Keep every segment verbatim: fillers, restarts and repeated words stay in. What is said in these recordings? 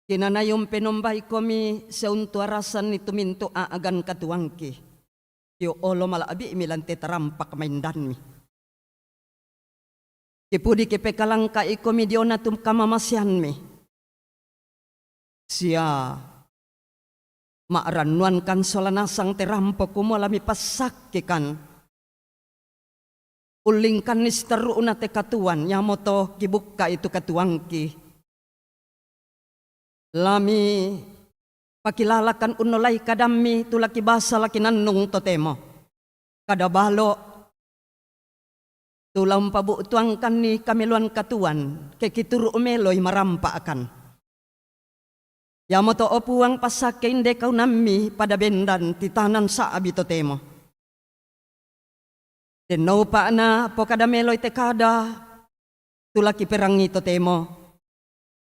Kinanayum penombaikomi seuntuarasanni tumintu a'gan katuangki. Io olo mala'bi'mi lan te tarampak maindanmi. Kipudi kipekalangka'ikomi diona tu kamamaseanmi. Sia ma'rannuankan sola nasang te rampo kumua la mipassakkekan. Ullingkanni siterru'na te katuan, iamoto kibukka'i tu katuangki. La mipakilalakan unnolai kadammi tu la kibasa la kinannung totemo. Kada balo, tu la umpabu'tuangkanni kameloan katuan, ke kituru' meloi marampa'kan. Iamoto, o Puang, passakke inde kaunammi pada bendan titanan sa'bi totemo. Denno upa'na pokada meloi te kada tu la kiperangi totemo.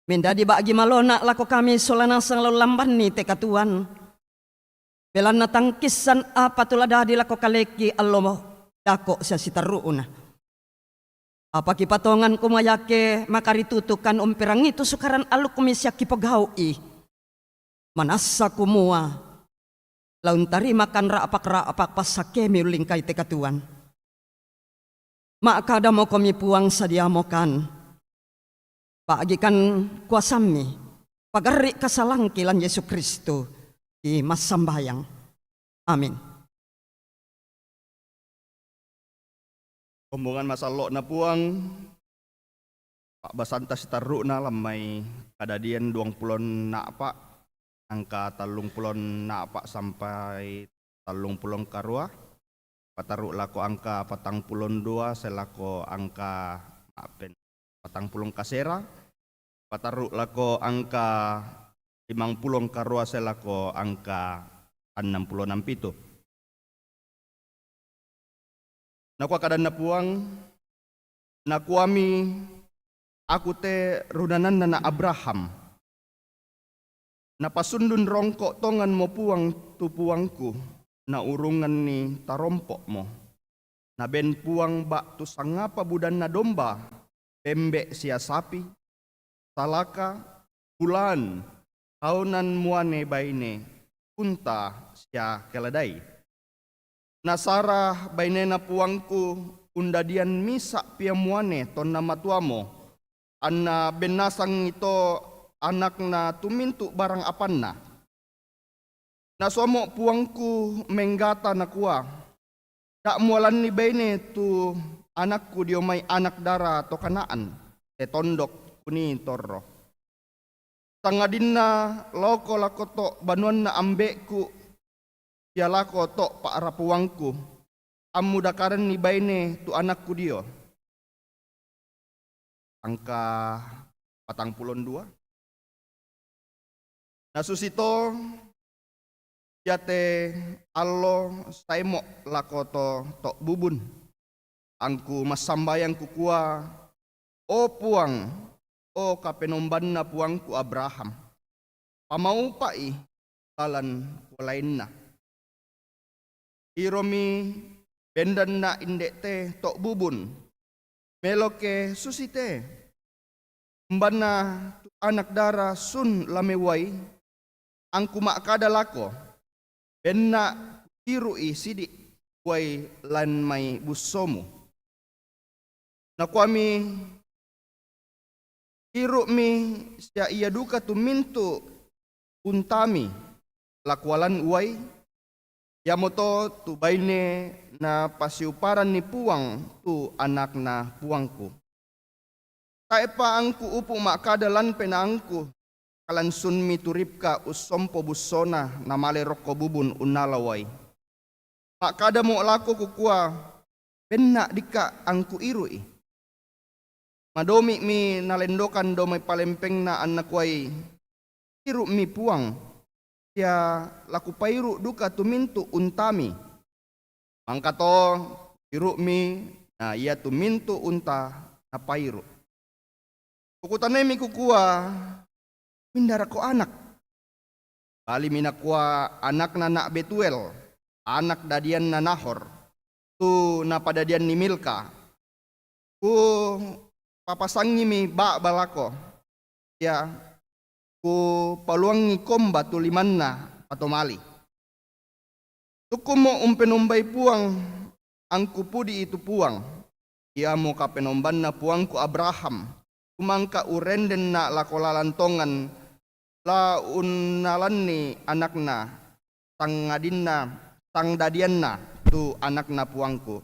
Mendadi ba'gi malona lako kami sola nasang la ullambanni te katuan. Belanna tangkissan apa tu la dadi lako kaleki allo dako sia siterru'na. Apa kipatongan kumua iake makaritutukan umperangi tu sukaran alukmi sia kipogau'i. Manassa kumua la untarimakan ra'pak-ra'pak passakkemi ullingkai te katuan. Ma'kadamokomi Puang sadiamokan. Ba'gikan kuasammi, pagarri' kasalangki lan Yesu Kristu, ki massambayang. Amin. Kombongan masallo'na Puang, pa'basanta siterru'na lammai Kadadian duangpulo a'pa', angka tallungpulo a'pa' sampai tallungpulo karua, patarru' lako angka patangpulo dua sae lako angka, ma'appen, patangpulo kasera, patarru' lako angka limangpulo karua sae lako angka annangpulo pitu. Nakua kadanNa Puang, nakuami, Aku te runananna na Abraham. Napasundun rongko' tonganmo Puang tu Puangku, naurunganni tarompo'mo. Naben Puang ba'tu sangapa budanna domba, bembe' sia sapi, salaka, bulaan, kaonan muane baine, unta sia keledai. Nasara bainena Puangku undadian misa' pia muane tonna matuamo, anna bennasangi to anakna tu mintu' barang apanna. Nasuamo' Puangku menggata nakua, Da' mualanni baine tu anakku dio mai anak dara to Kanaan, te tondok kunii torro. Sangadinna laoko lako to' banuanna ambe'ku sia lako to' pa'rapuangku, ammudakaranni baine tu anakku dio. Angka patangpulo dua. Nasusito iate allo saemo' lako to, to' bubun. Angku massambayang kukua, O Puang, o Kapenombanna puangku Abraham, pamaupa'i lalan kuolainna. Iromi bendanna inde' te to' bubun, melo ke susi te. Umbanna tu anak dara sun la meuai, angku ma'kada lako, Benna' kuiru'i sidi' uai lan mai bussomu. Nakuami, Iru'mi sia ia duka tu mintu' untami la kualan uai, iamoto tu baine napasiuparanni Puang tu anakna puangku. Tae'pa angku upu' ma'kada lan penaangku, Kalan sunmi tu Ribka ussompo bussona namale rokko bubun unnala uai. Ma'kadamo' lako kukua, Benna' dikka' angku iru'i. Madomi'mi nalendokan dao mai palempengna anna kuai, Iru'mi Puang, sia la kupairu' duka tu mintu' untami. Mangkato iru'mi, na iatu mintu' unta napairu'. Kukutanaimi kukua, Mindarako anak? Balimi nakua, Anakna na' Betuel, anak dadianna Nahor, tu napadadianni Milka. Kupapasangimi ba'ba lako, sia kupaluangi komba tu limanna patomali. Tukkumo umpenombai Puang angkupudi i tu Puang, iamo kapenombanna puangku Abraham, tumangka urendenna lako lalan tongan, la unnalanni anakna, sangadinna sangdadianna tu anakna puangku.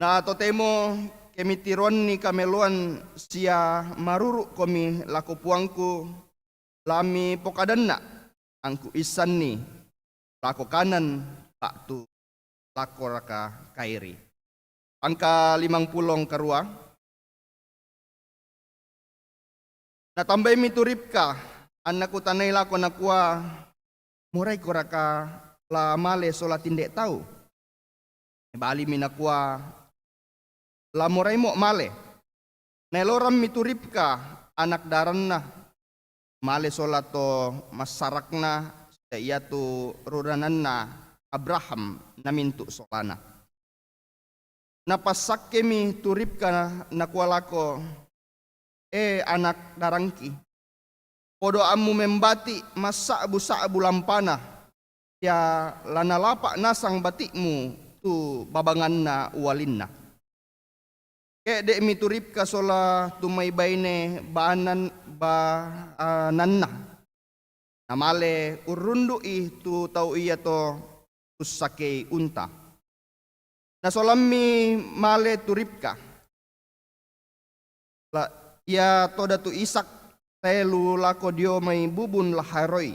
Na totemo ke mitiroanni kameloan sia maruru'komi lako puangku, la mipokadanna, angku issanni lako Kanan ba'tu lako raka kairi. Angka limang pulong karua. Natambaimi tu Ribka, anna kutanai lako nakua, moraiko raka la male sola tinde tau? Mebalimi nakua, la moraimo male. Naelorammi tu Ribka anak daranna, male sola to massarakna, sia iatu runananna Abraham namintu solana. Napassakkemi tu Ribka nakua lako, e anak darangki, podoammu membati massa'bu-sa'bu lampana, sia la nalapa nasang bati'mu tu babanganna ualinna. Ke'de'mi tu Ribka sola tu mai baine banan-, bananna. Namale urrundu'i tu tau iato ussakei unta. Nasolammi male tu Ribka. La, ia toda tu Ishak sae lu lako dio mai bubun Lahai-Roi,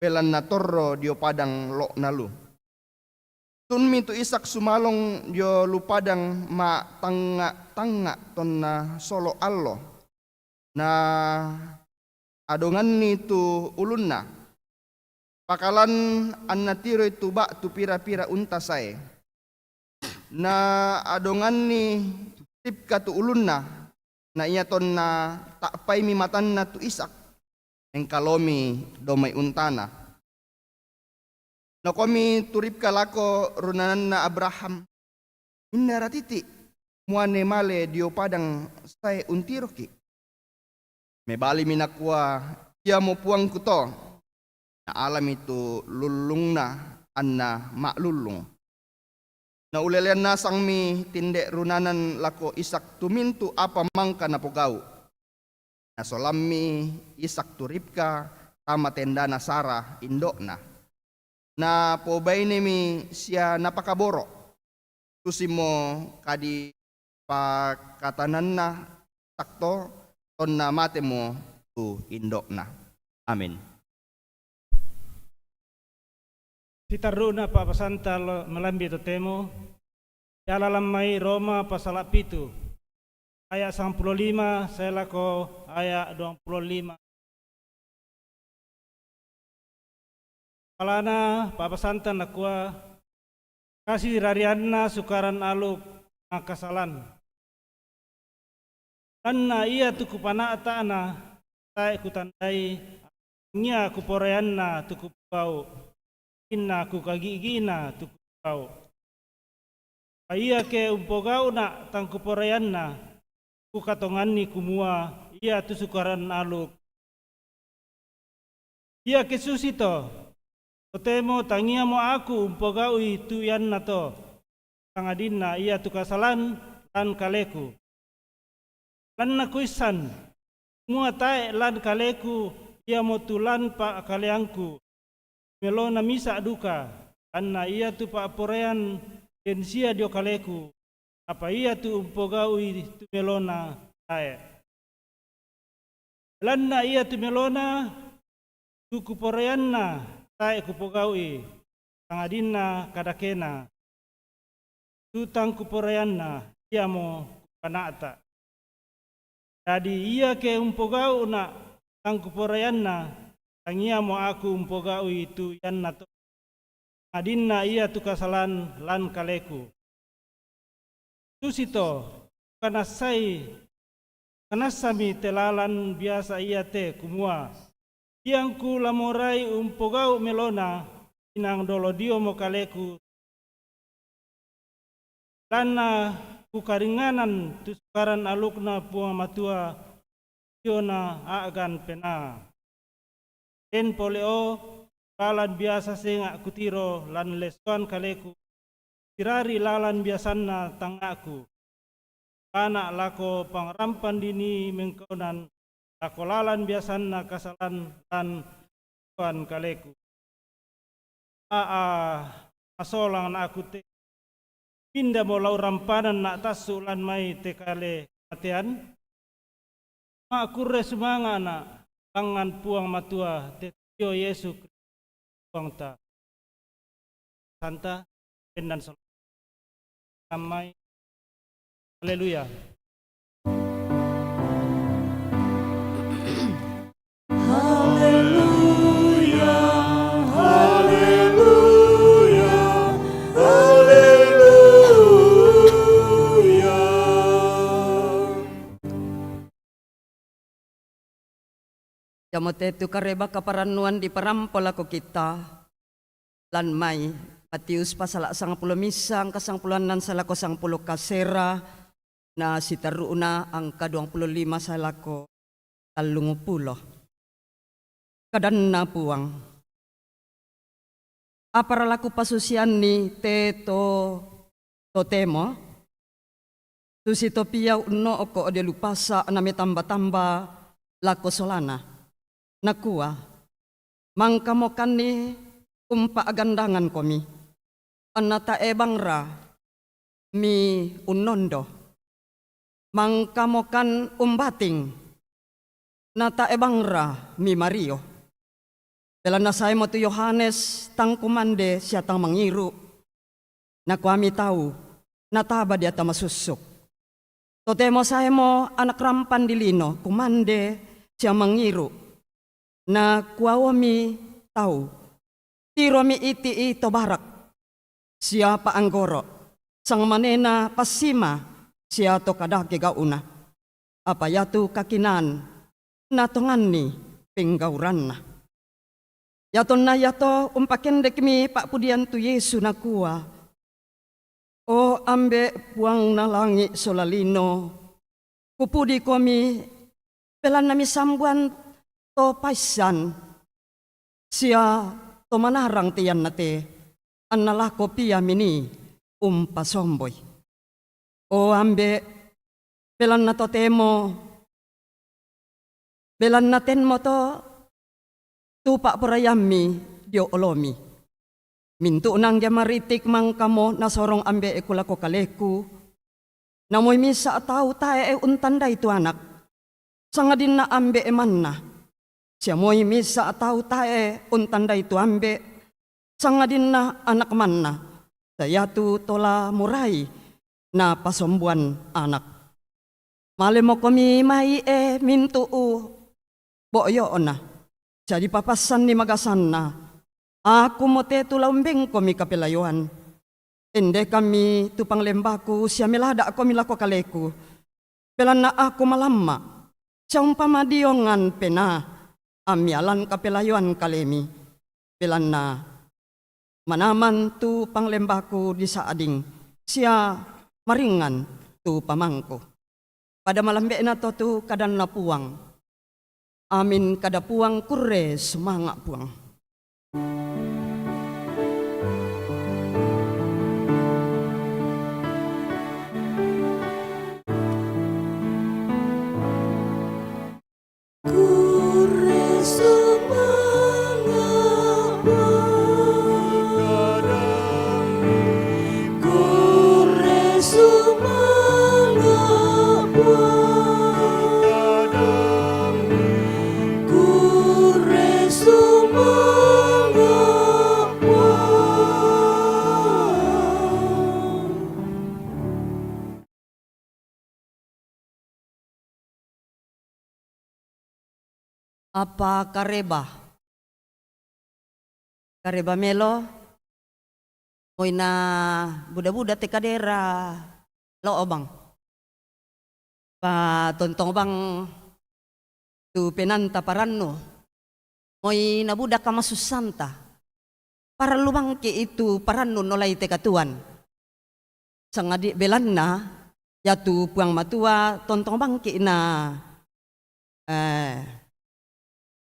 belanna torro dio padang lo'na lu. Tunmi tu Ishak sumalong dio lu padang ma tangnga-tangnga tonna solo allo. Na adonganni tu ulunna. Pakalan anna tiroi tu ba'tu pira-pira unta sae. Na adonganni Ribka tu ulunna, na ia tonna ta'paimi matanna tu Ishak, engkalomi domai untana. Nakuami tu Ribka lako runananna Abraham, "Inna ratiti muane male dio padang sae untiroki?" Mebalimi nakua, "Iamo puangku to." Naalami tu lullungna anna ma'lullung. Naulelean nasangmi tinde runanan lako Ishak tu mintu apa mangka napogau. Nasolammi Ishak tu Ribka tama tendana Sara, indo'na. Napobainemi sia napakaboro. Susimo kadi pakatananna Ishak to, tonna matemo tu indo'na. Amin. Sitarru'na pa'basanta lo-, malambi totemo, dialalan mai Roma pasala pitu, aya sangpulo lima sae lako aya duangpulo lima. Palana pa'basanta nakua, kasirarianna sukaran aluk makasalan. Lanna ia tu kupana'ta'na tae kutandai, ngia kuporeanna tu kupogau, inna kukagi'gi'na tu kupogau. Apa ia ke umpogau'na tang kuporeanna, kukatonganni kumua ia tu sukaran aluk. Ia ke susi to, totemo tangiamo aku umpogau'i tu iannato, sangadinna ia tu kasalan lan kaleku. Lanna kuissan, mua tae lan kaleku iamo tu lan pa'kaleangku, melona misa duka, lanna ia tu pa'poraian den sia dio kaleku, apa ia tu umpogau'i tu melona tae. Lanna ia tu melona tu kuporaianna tae kupogau'i, sangadinna kadakena, tu tang kuporaianna iamo kupana'ta. Dadi ia ke umpogau'na tang kuporaianna, tangiamo aku umpogau'i tu iannato, adinna ia tu kasalan lan kaleku. Susito, kanassai, kanassami te lalan biasa ia te, kumua, iangku la morai umpogau melona, inang dolo diomo kaleku, lanna kukaringanan tu sukaran alukna Puang Matua, tiona a'gan penaa. Den pole o, lalan biasa senga' kutiro lan lessoan kaleku, sirari lalan biasanna tangnga'ku. Kana' lako pangarampan dinii mengkaunan, lako lalan biasanna kasalan lan lessoan kaleku. A'a masolang na' aku te, mindamo la urampanan na' tassu' lan mai te kale matean? Ma'kurre sumanga'na' langngan Puang Matua, te dio Yesu Kristus Puangta. Santa, pennan sol-, lan mai. Haleluya. Haleluya, haleluya, haleluya. Jamote tu kareba kaparannuan diparampo lako kita, lan mai Matius pasala' sangpulo missa angka sangpulo annan sae lako sangpulo kasera, na siterru'na angka duangpulo lima sae lako tallungpulo. Kadanna Puang. Apara la kupasusianni te to totemo? Susito pia unno'ko dio lupasa na metamba-tamba lako solana. Nakua, mangkamokanni umpa'gandangankomi, anna tae' bangra mi unnondo. Mangkamokan umbating, na tae' bangra mi mario. Belanna saemo tu Yohanes tang kumande sia tang mangiru', nakuami tau, nataba diata masussuk. Totemo saemo Anak Rampan di Lino kumande sia mangiru', nakuaomi tau, tiromi iti'i to barak sia pa'anggoro', sangmanena passima sia to kadake gau'na. Apa iatu kakinaan na tonganni penggauranna. Iatonna iato umpakendekmi pa'pudian tu Yesu, nakua, O Ambe' Puangna langi' sola lino, kupudikomi, belanna misambuan to paissan sia to manarang te ianna te, anna lako pia minii umpasomboi. O Ambe', belanna totemo, belanna tenmo to tu pa'poraiammi dio olomi. Mintu'na angge maritik mangkamo nasorong Ambe'ku lako kaleku, na moi misa' tau tae' untandai tu Anak, sangadinna Ambe' manna, sia moi misa' tau tae' untandai tu Ambe', sangadinna Anak manna, saiatu to la morai napasombuan Anak. Malemokomi mai, e mintu'u bo'yo'na, sia dipapassanni magasanna, akumo te tu la umbengkomi kapelayoan. Endekammi tu panglembaku sia melada'komi lako kaleku, belanna aku malamma', sia umpamadiongan penaa, ammialan kapelayoan kalemi, belanna manaman tu panglembaku disa'ding, sia maringngan tu pamangku. Pada malambe'na to tu kadanna Puang. Amin, kada Puang, kurre sumanga' Puang. Kurre sumanga' Puang. Kurre sumanga' Puang. Kurre sumanga' Puang. Apa kareba? Kareba melo, moi na buda-buda te kadera lo'o bang. Pa tontong bang tu penaanta parannu, moi na buda kamasussanta, parallu bangki' itu parannu nolai te katuoan. Sangadi' belanna, iatu Puang Matua tontong bangki' na eh,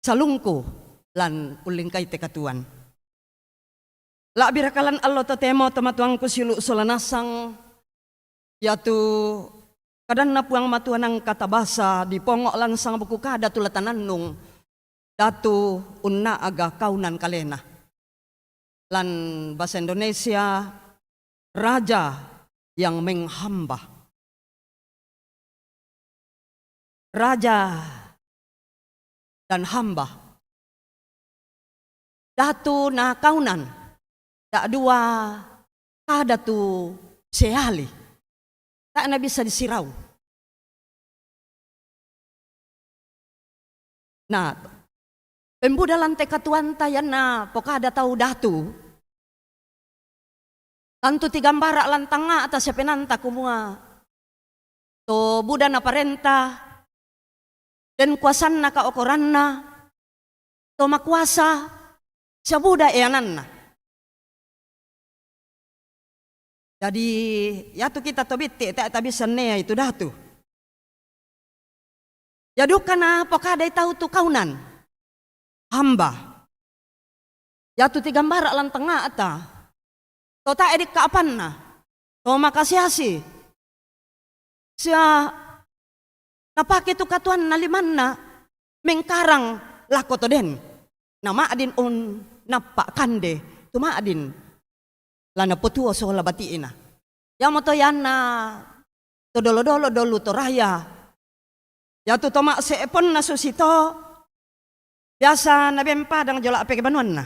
salungku lan ullingkai te katuoan. La'bi raka lan allo totemo, tomatuangku siulu' sola nasang, iatu kadanNa Puang Matua nangka tabasa dipongo lan sangbuku kada tu la tanannung, Datu unna'ga kaunan kalena. Lan bahasa Indonesia, raja yang menghamba. Raja dan hamba. Datu na kaunan, da'dua kada tu seali. Tae' nabisa disirau. Na, pembuda lan te katuoanta ianna pokada tau datu, tantu tigambara' lan tangnga'ta sia penaanta kumua to buda naparenta, den kuasanna kaokoranna, to makuasa sia buda eananna. Jadi, iatu kita to bitti', tae' tabisa anneai tu datu. Ia duka napokadai tau tu kaunan, hamba. Iatu tigambara' lan tangnga'ta, to tae' dikka'panna, to makasi-asi. Sia napake tu katuoanna limanna mengkarang lako to den. Na ma'din unnappa' kande, tu ma'din la napotuo sola bati'na. Iamoto ianna to dolo-dolo Dolu Toraya. Iatu to ma'se'ponna susito, biasa naben padang jolo' peke banuanna.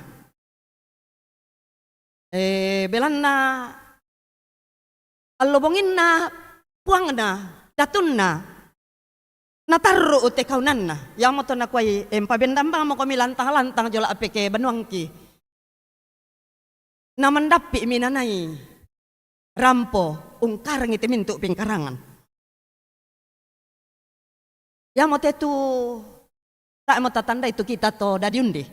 Eh, belanna allo bonginna puangna, datunna, natarru'u te kaunanna. Iamoto nakuai, eh, mpabendambang mokomi lantang-lantang jolo' peke banuangki. Namandappi' minanai rampo ungkarangi te mintu' pingkarangan. Iamote tu tae' mo tatandai tu kita to dadi undi.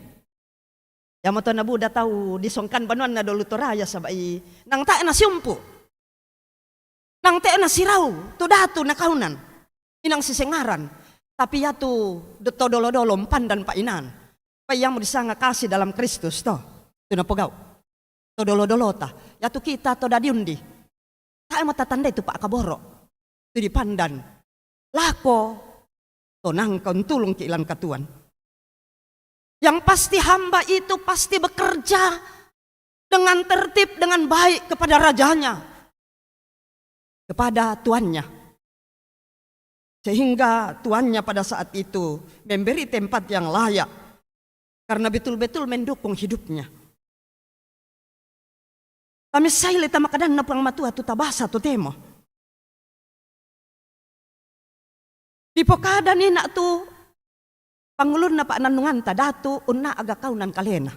Iamoto nabuda tau disongkan banuanna Dolu Toraya saba'i nang tae' nasiumpu'. Nang tae' nasirau tu datu na kaunan. Inang sisengaran. Tapi iatu do-, to dolo-dolo mpandan pa'inaan. Paiamo disanga kasih dalam Kristus to. Tu napogau' to dolo-dolota. Iatu kita to dadi undi. Tae' mo tatandai tu pa'kaboro'. Tu dipandan lako to nangka untulungki' lan katuoan. Yang pasti hamba itu pasti bekerja dengan tertib, dengan baik kepada rajanya, kepada tuannya. Sehingga tuannya pada saat itu memberi tempat yang layak karena betul-betul mendukung hidupnya. Tamessaile tama kadanNa Puang Matua tu tabasa totemo. Dipokadani na' tu pangulunna pa'nannunganta, datu unna'ga kaunan kalena.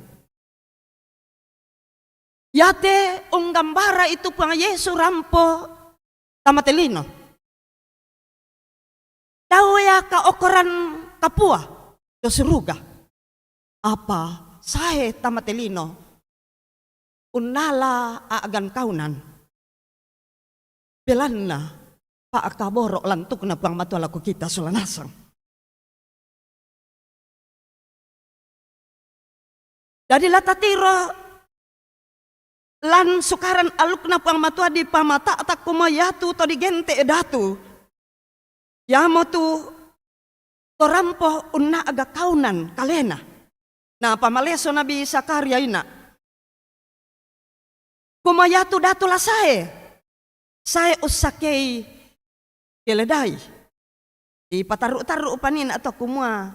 Iate unggambarai tu Puang Yesu rampo tamate lino. Dao ia kaokoran kapua to suruga. Apa sae tamate lino unnala a'gan kaunan. Belanna pa'kaboro' lantukna Puang Matua lako kita sola nasang. Dadi la tatiro lan sukaran alukna Puang Matua dipamata'ta kumua iatu to digente' datu, iamotu to rampo unna'ga kaunan kalena. Na pamaleso Nabi Sakaria ina'. Kumua iatu datu la sae, sae ussakei keledai. Dipatarru'-tarru' pani na' to kumua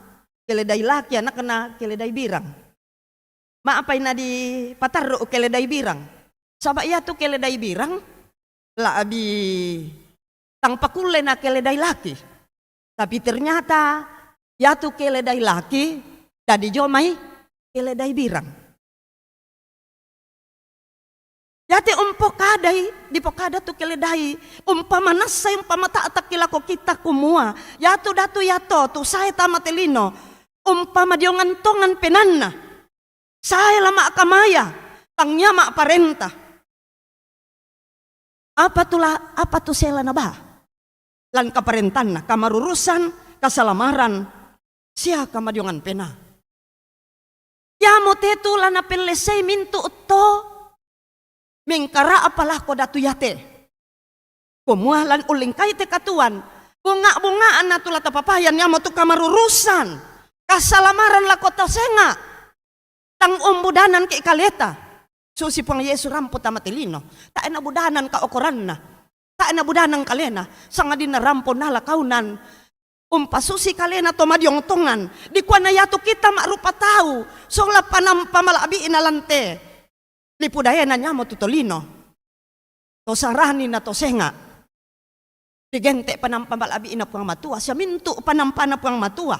keledai laki anakna keledai birang. Ma'apai na dipatarru' keledai birang? Saba' iatu keledai birang la'bi tang pakulle na keledai laki. Tapi ternyata iatu keledai laki dadi jomai keledai birang. Iate umpokadai, dipokada tu keledai, umpamanassai, umpamata'takki lako kita kumua, iatu datu iato tu sae tamate lino, umpama diongan tongan penaanna, sae la ma'kamaya, tangia ma'parenta. Apa tu la, apa tu sae la nabaa? Lan kaparentanna, kamarurusan, kasalamaran, sia kamadiongan pena. Iamo te tu la napellesei mintu to mengkara apalako datu iate. Kumua lan ullingkai te katuoan, bunga-bungaanna tu la tapapayan iamo tu kamarurusan, kasalamaran lako to senga. Tang umbudanan ki kaleta. Susi Puang Yesu rampo tama te lino. Tae nabudanan ka okoranna. Tae nabudanan kalena. Sangadinna rampo nala kaunan umpasusi kalena to madiong tongan. Dikuana iatu kita ma'rupa tau sola panampa mala'bi'na lan te lipu daena iamo tu tolino, to sarani na to senga. Digente panampa mala'bi'na Puang Matua, sia mintu panampana Puang Matua,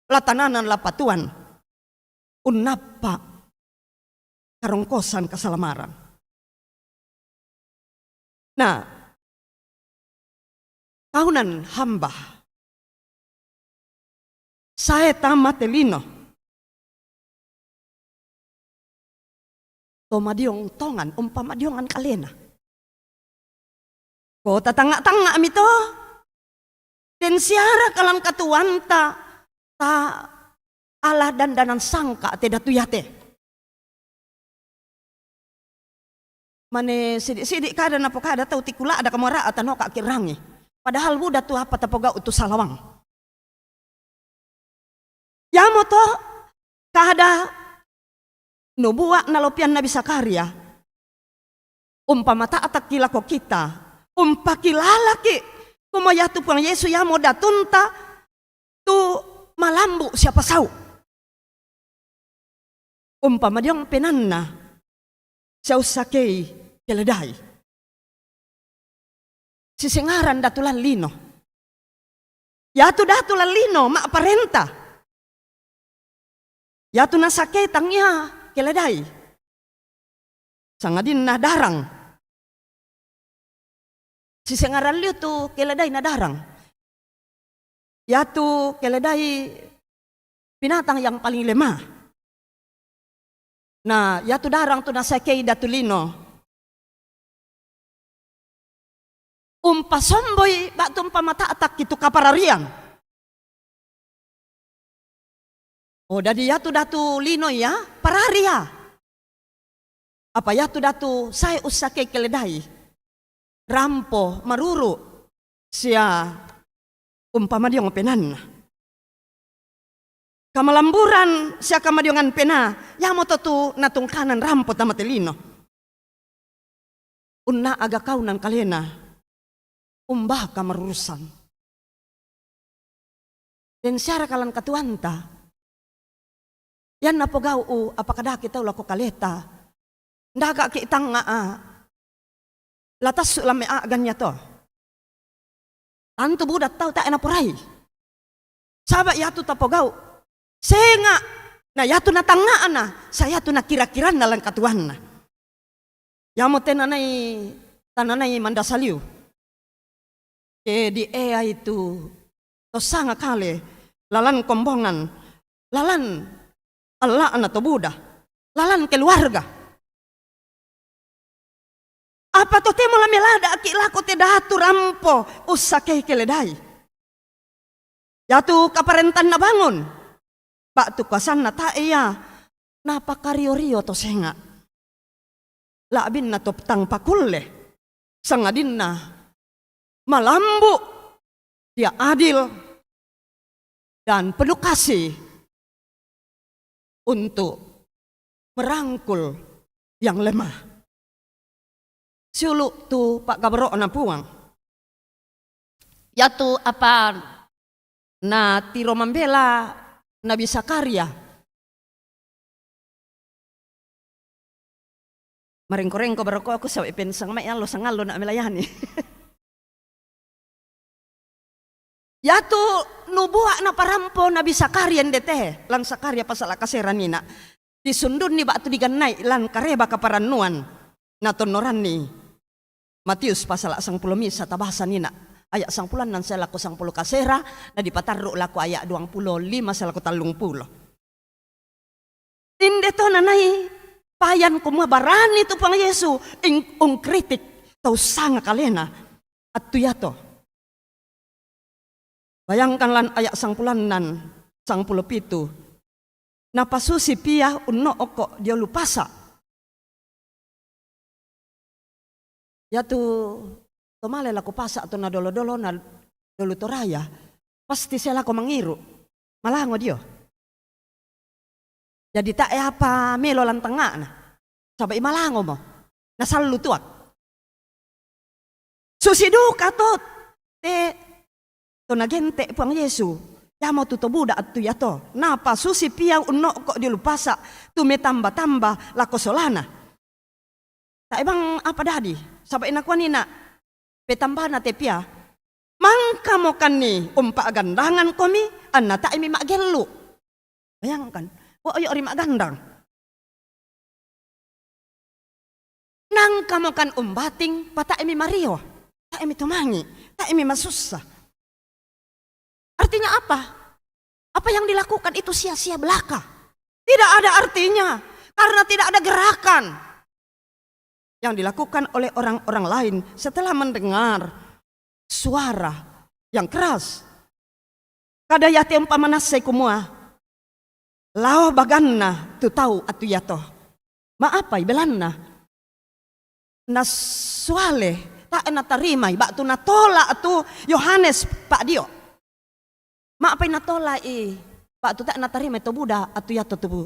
la tananan la patuan unnappa karongkosan kasalamaran. Na kaunan hamba sae tama te lino to madiong tongan, umpamadiongan kalena. Ko tatangnga-tangnga mi to, den siara kalan katuoanta, ta ala dandanan sangka te datu iate. Mane sidi-sidi kada napokada tau ti kula'da kamara tanoka kirangi. Padahal buda tu apa tapogau tu salawang. Iamo to kada nubua nalopian Nabi Sakaria. Umpamata'takki lako kita, umpakilalaki kumua iatu Puang Yesu iamo datunta tu malambu sia pasau. Umpamadiong penanna sia ussakei keledai. Sisengaran datu lan lino. Iatu datu lan lino ma'parenta. Iatu nasakei tangia keledai, sangadinna darang. Sisengaran liu tu keledai na darang. Iatu keledai binatang yang paling lemah. Na iatu darang tu nasakei datu lino umpasomboi ba'tu umpamata'takki tu kapararian. O, dadi iatu datu lino ia parari ia. Apa iatu datu sae ussakei keledai, rampo, maruru, sia umpamadiong penanna. Kamalamburan sia kamadiongan pena, iamoto tu natungkanan rampo tama te lino. Unna aga kaunan kalena, umba kamarurusan. Den siara kalan katuoanta. Ianna pogau'u, apa kadaki tau lako kaleta, ndagaki tangnga a, la tassu' la me'a'gan iato. Tantu buda tau tae' naporai. Saba' iatu tapogau' senga', na iatu natangnga'na, sa iatu nakira-kiranna lan katuoanna. Iamo te nanai, tananai mandasa liu. Ke dieai tu to sanga kale lalan kombongan, lalan alla'na to buda, lalan keluarga. Apa totemo la melada'ki' lako te datu rampo ussakei keledai. Iatu kaparentanna bangun, ba'tu kuasanna tae' ia napakario-rio to senga'. La'binna to tang pakulle, sangadinna malambu', dia adil, dan penuh kasih untuk merangkul yang lemah. Siulu' tu pa'gaboro'na Puang. Iatu apa natiro mambela Nabi Sakaria. Marengko-rengko barokko'ku, saba' pensang mai allo sangallo na' melayani. Iatu nubuwa' naparampo Nabi Sakaria ndete, lan Sakaria pasala' kasera nina'. Disundunni ba'tu digannai lan kareba kaparannuan, natonnoranni Matius pasala' sangpulo misa, tabasa nina', aya' sangpulo annan sae lako sangpulo kasera, na dipatarru' lako aya' duangpulo lima sae lako tallungpulo. Inde to nanai payan kumua barani tu Puang Yesu ing-, ungkritik tau sanga kalena attu iato. Bayangkan lan aya' sangpulo annan, sangpulo pitu. Napasusi pia unno'ko' diolu pasa'. Yatu to male lako pasa' to nadolo-dolona dolu Toraya, pasti se lako mangiru', malango dio. Jadi tae apa melo lantanga'na, saba' i malangomo, nasallu tuak. Susi duka to te to nagente' Puang Yesu, iamotu to buda attu iato. Napasusi pia unno'ko' diolu pasa' tu metamba-tamba lako solana. Tae bang apa dadi, saba' i nakuanina petambana te pia, mangkamokanni umpa'gandangan komi, anna tae mi ma'gellu'. Bayangkan, bo'o ri ma'gandang. Nangkamokan umbating, pa tae mi mario, tae mi tumangi', tae mi masussa. Artinya apa? Apa yang dilakukan itu sia-sia belaka. Tidak ada artinya, karena tidak ada gerakan yang dilakukan oleh orang-orang lain setelah mendengar suara yang keras. Kada iate umpamanassai kumua lao baganna tu tau attu iato. Ma'apai belanna? Nasuale, tae natarimai, ba'tu natola' tu Yohanes Pa'dio. Ma'apai natola'i, ba'tu tae natarimai to buda attu iato tu,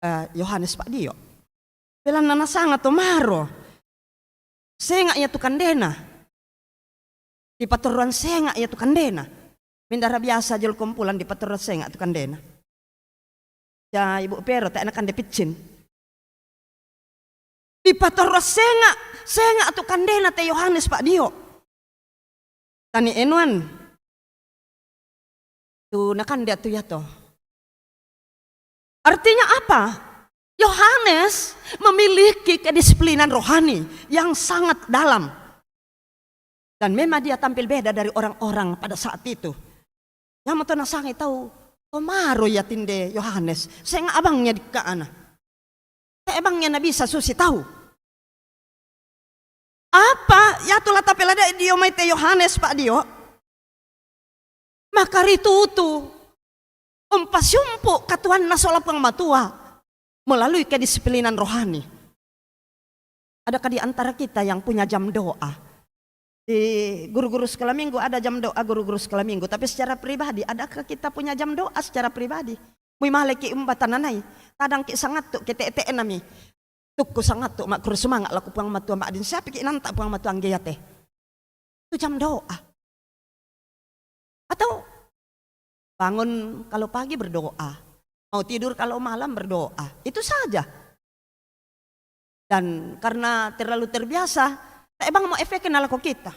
eh, Yohanes Pa'dio. Belanna nasanga to maro. Senga' iatu kandena. Dipatorroan senga' iatu kandena. Mindara biasa jolo kumpulan dipatorroan senga' tu kandena. Ja Ibu Pero, tae nakande piccin. Dipatorroan senga', senga' tu kandena te Yohanes Pa'dio. Tani enuan tu nakande attu iato. Artinya apa? Yohanes memiliki kedisiplinan rohani yang sangat dalam. Dan memang dia tampil beda dari orang-orang pada saat itu. Iamoto nasangai tau, to maro ia tinde Yohanes, senga' abang ia dikka'na. Tae bang ia nabisa susi tau. Apa iatu la tapeladai dio mai te Yohanes Pa'dio? Makaritutu umpasiumpu' katuoanna sola Puang Matua melalui kedisiplinan rohani. Adakah di antara kita yang punya jam doa? Di guru-guru sekolah minggu ada jam doa guru-guru sekolah minggu, tapi secara pribadi, adakah kita punya jam doa secara pribadi? Mui maleki' umba tananai, kadangki' sangattu' ke te'te'nami. Tukku sangattu' ma'kurre sumanga' lako Puang Matua, ma'din siapiki' nanta' Puang Matua angge iate. Itu jam doa. Atau bangun kalau pagi berdoa, mau tidur kalau malam berdoa. Itu saja. Dan karena terlalu terbiasa, tae bang mo efekna lako kita.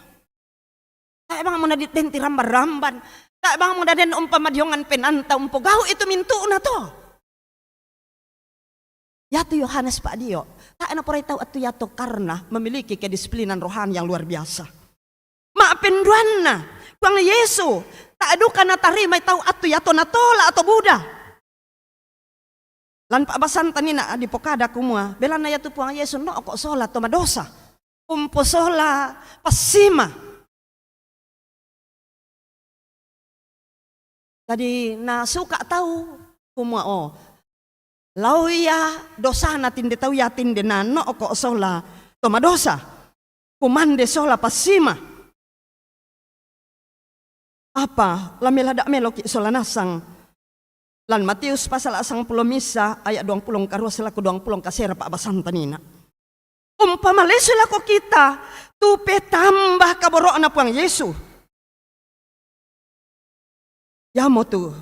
Tae bang mo nadidenti ramban-ramban. Tae bang mo naden umpama diongan penanta umpogau' itu mintu'na to. Iatu Yohanes Pa'dio, tae naporai tau attu iato karena memiliki kedisiplinan rohani yang luar biasa. Ma'penduanna, Puang Yesu, tae duka natarimai tau attu iato natola' to buda. Lan pa'basanta nina' dipokada kumua, belanna iatu Puang Yesu no'ko' sola to madosa, umposola passima. Jadi nasuka' tau kumua, o, lao ia dosana tinde tau ia tinde na no'ko' sola to madosa, kumande sola passima. Apa la melada' meloki' sola nasang? Lan Matius pasala' sangpulo missa aya' duangpulo karua silako duangpulo kasera pa'basanta nina'. Umpama lesu lako kita tu petamba kaboro'na Puang Yesu. Iamotu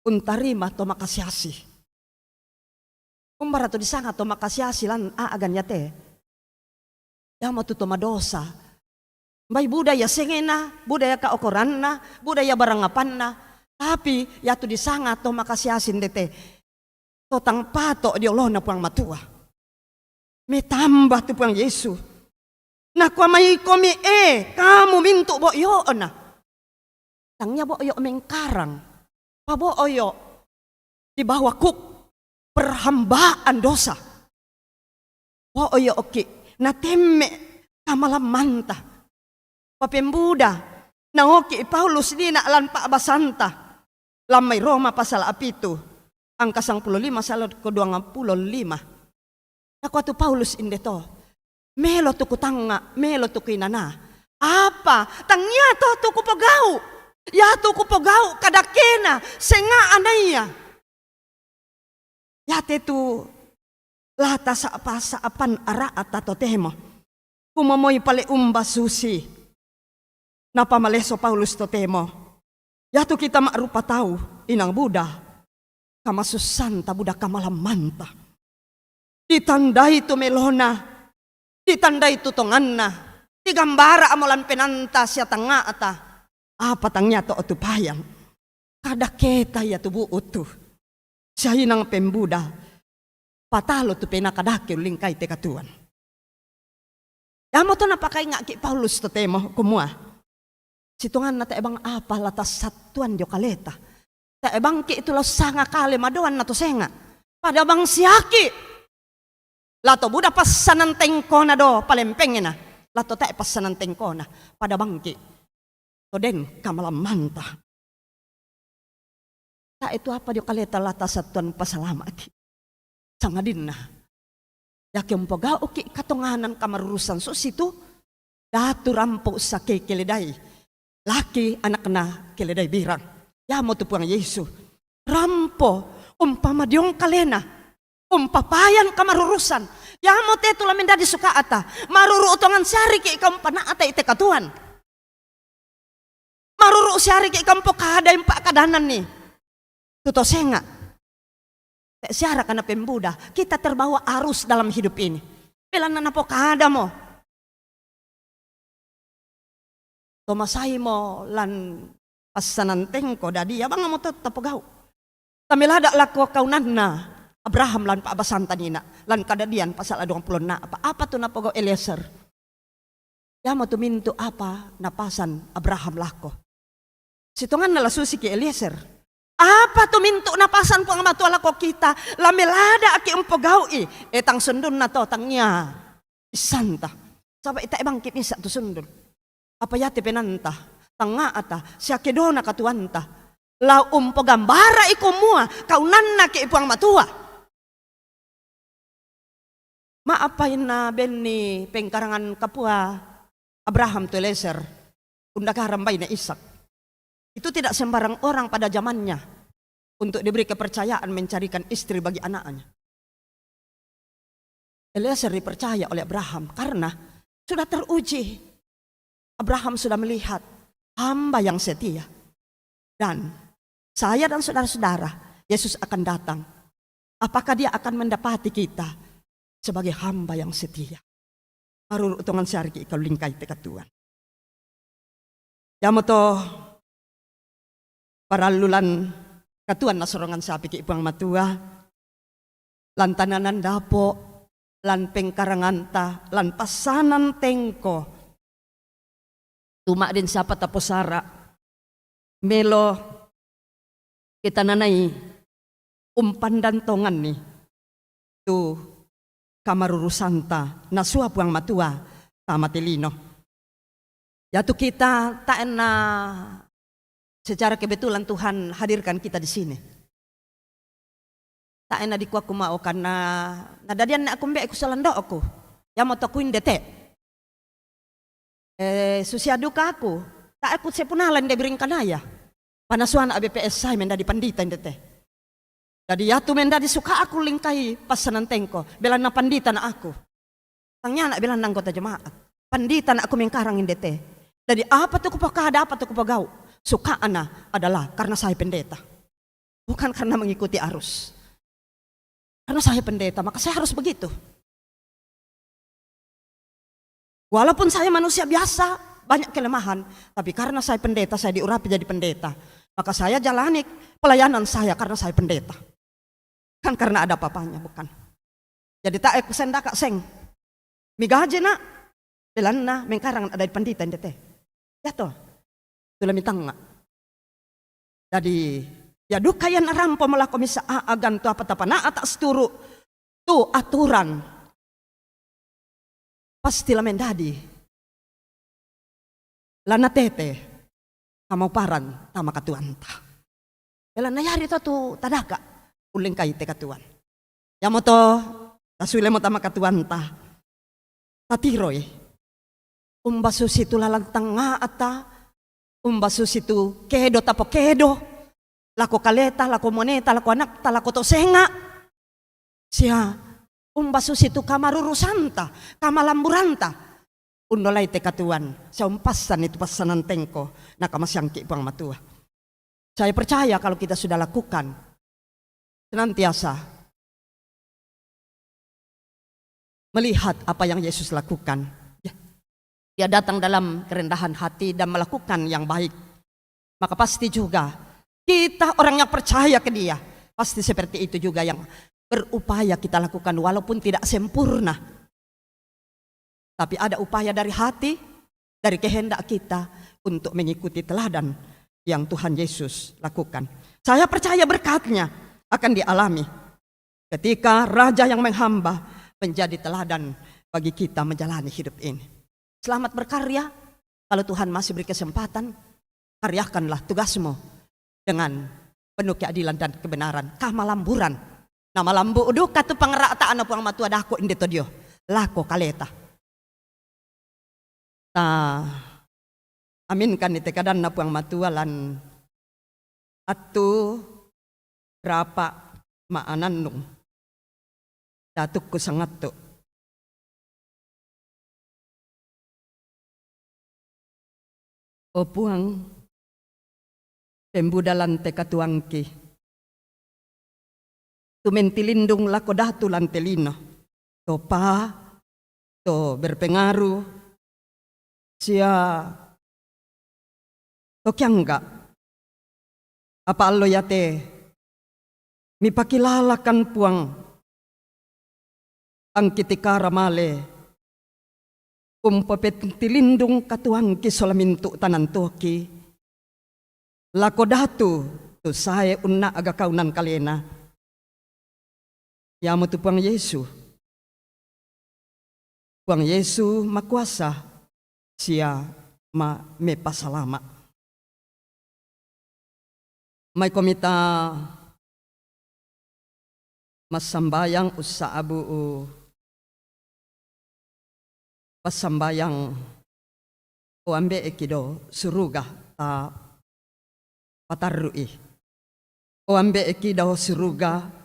untarima to makasi-asi. Umbara to disanga to makasi-asi lan a'gan iate? Iamotu to madosa. Mbai buda ia sengena, buda ia kaokoranna, buda ia barangapanna, tapi iatu disanga to makasi-asi ndete, to tang pato' dio oloNa Puang Matua. Metamba tu Puang Yesu. Nakua mai komi, e, kamu mintu' bo'yo'na. Tangia bo'yo' mengkarang, pabo'oyo' di bawah kuk perhambaan dosa. Bo'oyo'ki' natemme' kamalammanta. Papembuda naoki' Paulus nina' lan pa'basanta. Lamai Roma pasal a pitu, angka sangpulo lima sala ko duangpulo lima. Nakuatu Paulus inde to, melo tu kutangnga, melo tu kuinana. Apa? Tangia to tu kupogau. Ia tu kupogau kadakena, senga anaia. Iate tu lata sapa-, saapan araata totemo. Kumomoi pale umba susi. Napamaleso Paulus totemo. Ia tu kita ma rupa tau, inang buda kamasusanta, buda kamalamanta. Ditandai tu melona, ditandai tu tonganna, digambara amo lan penanta sia tangngaata. Apa tangia to tu payan? Kadaketa ia tu bu'u tu. Sia inang pembuda. Patalo tu pena kadake ulingkai te katuoan. Iamo to napakaingaki Paulus totemo, kumua. Sitonganna tae bang apa lata sattuan dio kaleta. Tae bangki tu lao sanga kale madoan na to senga. Pada bang siaki. Lato buda passanan tengkona do palempengena. Lato tae passanan tengkona. Pada bangki. To den kamalamanta. Tae tu apa dio kaleta lata sattuan pasalamaki. Sangadinna. Iake umpogauki katonganan kamarurusan susi tu, datu rampo usakei keledai. Laki anakna keledai birang. Iamo tu Puang Yesu. Rampo umpama diong kalena. Umpapayan kamarurusan. Iamo te tu la mendadi sukaata. Maruru utongan siariki ka umpanaata i te katuoan. Maruru siariki ka umpokada i pakadanan ni. Tu to senga. Te siara kana pembuda. Kita terbawa arus dalam hidup ini. Belanna napokada mo. To masai mo lan passanan tengko, dadi ia bang amo to tapogau. Tamelada lako kaunanna Abraham lan pa'basanta nina, lan Kadadian pasal a duangpulo ennam. Apa, apa tu napogau Eliezer? Iamo tu mintu apa napasan Abraham lako. Sitonganna la susiki Eliezer. Apa tu mintu napasan Puang Matua lako kita, la meladaki umpogau'i, e tang sundunna to tangia. Issanta. Saba' ita e bangki misa' tu sundun. Apa iate penanta, tangngaata, sia kedona katuoanta. La umpogambara'i kumua, kaunannaki Puang Matua. Ma'apainna benni pengkarangan kapua Abraham tu Eliezer, undakaran baine Ishak. Itu tidak sembarang orang pada zamannya untuk diberi kepercayaan mencarikan istri bagi anaknya. Eliezer dipercaya oleh Abraham karena sudah teruji. Abraham sudah melihat hamba yang setia. Dan saya dan saudara-saudara, Yesus akan datang. Apakah dia akan mendapati kita sebagai hamba yang setia? Maruru utongan siariki kalu lingkai te katuoan. Iamoto parallu lan katuoan nasorongan siapiki Puang Matua, lan tananan dapo', lan pengkaranganta, lan passanan tengko. Tu ma'din siapa taposara, melo kitananai umpandantonganni tu kamarurusanta nasua Puang Matua tama te lino. Iatu kita tae na secara kebetulan Tuhan hadirkan kita di sini. Tae na dikua kumao karna nadadian ne aku mbe'e kusolando'ku. Iamoto kuinde te. Eh, susia duka aku. Tae ku sepunala inde biringkanaya. Panasuana A B P S sai mendadi pandita inde te. Dadi iatu mendadi suka'ku lingkai passanan tengko, belanna pandita na aku. Tangiana belanna anggota jemaat. Pandita na aku mengkarang inde te. Dadi apa tu kupokada, apa tu kupogau, suka'na adalah karena saya pendeta. Bukan karena mengikuti arus. Karena saya pendeta, maka saya harus begitu. Walaupun saya manusia biasa, banyak kelemahan, tapi karena saya pendeta, saya diurapi jadi pendeta. Maka saya jalani pelayanan saya karena saya pendeta. Kan karena ada papanya, bukan. Jadi tae kusendaka seng. Migaji na, belanna mengkarang ada pandita inde te. Iato. Tu la mitangnga. Dadi, ia duka ia narampo malako misa' a'agan tu apa tapana'ta situru' tu aturan. Pasti la mendadi. La natete kamauparan tama katuoanta. Bela na yari to tu tadaka. Uleng kai te katuan. Yamoto, tasule mo tama katuanta. Tatiroi. Umbasu situ lalan tangata. Umbasu situ kedo tapo kedo. Lako kaleta, lako moneta, lako anakta, lako tosenga. Sia, umbasu situ kamarurusanta, kamalamburanta. Undolai te katuan, sia umpassan itu passanan tengko, na kamasiangki Puang Matua. Saya percaya kalau kita sudah lakukan, senantiasa melihat apa yang Yesus lakukan. Ya. Dia datang dalam kerendahan hati dan melakukan yang baik. Maka pasti juga kita orang yang percaya ke Dia, pasti seperti itu juga yang berupaya kita lakukan walaupun tidak sempurna. Tapi ada upaya dari hati, dari kehendak kita untuk mengikuti teladan yang Tuhan Yesus lakukan. Saya percaya berkatnya akan dialami ketika raja yang menghamba menjadi teladan bagi kita menjalani hidup ini. Selamat berkarya. Kalau Tuhan masih beri kesempatan, karyakanlah tugasmu dengan penuh keadilan dan kebenaran. Kamalamburan. Na malambu duka tu pangrata ana Puang Matua dako inde to dio. Lako kaleta. Ta aminkan ni te kadanna Puang Matua lan attu rapa maanannung. Datukku sangattu. O Puang, pembuda lan te katuangki. Tu mentilindung lako datu lan te lino. To pa, to berpengaruh, sia to kiangga. Apa allo yate mipakilalakan Puang, angkitikara male umpopetilindung katuangki sola mintu tanantoki lako datu tu sae unna aga kaunan kalena. Iamotu Puang Yesu. Puang Yesu makuasa sia ma mepasalama. Mai komita massambayang ussa abu u passambayang. O ambe'ki do suruga ta patarru'i. O ambe'ki do suruga,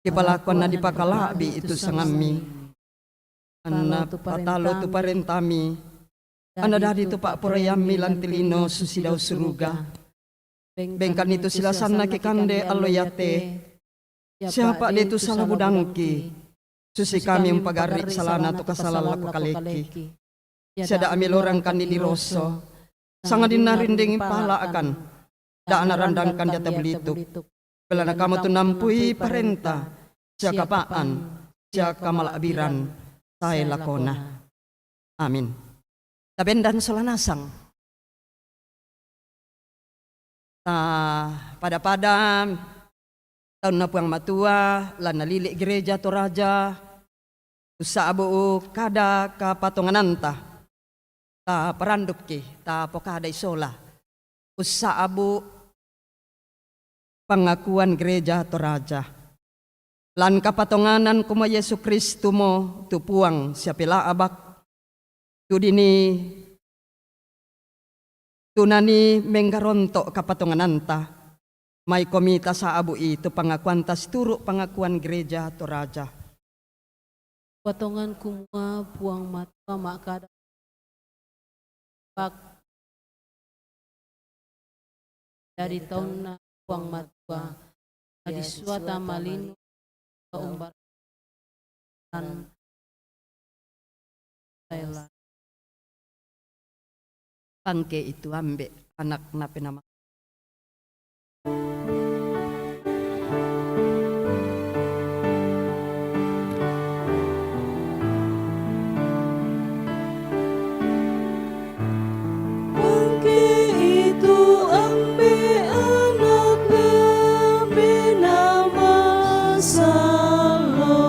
kipalakuanna dipakala'bi itu sangammi. Anna patalo tu parentami, anna dadi tu pa'poraiammi lan te lino susi dao suruga. Bengkan itu silasanna kikande allo yate. Siapa de tu sala budangki, susi kami umpagarri salana tu kasala lako kaleki. Siada ami lorangkan di diroso, sangadinna rinding pala akan, da narandangkan diata bulituk. Belana kamu tu nampui parenta, sia kapaan, sia kamala'biran, sae lakona. Amin. Tabendan sola nasang. Ta pada-pada taunna Puang Matua, la nalili Gereja Toraja, ussa abu kada kapatongananta, ta parandukki, ta pokadai sola, ussa abu pangakuan Gereja Toraja. Lan kapatonganan kumua Yesu Kristumo tu Puang sia pela'bak, tu dini tu nani menggaronto kapatongananta, mai komita sa'abu i tu pangakuanta situru pangakuan Gereja Toraja. Patongan kumua Puang Matua ma'kada pak jadi taunna Puang Matua, na disua tama lino umbar Pangke itu ambe' anak na penama. Pangke itu ambe' anak na penama salo.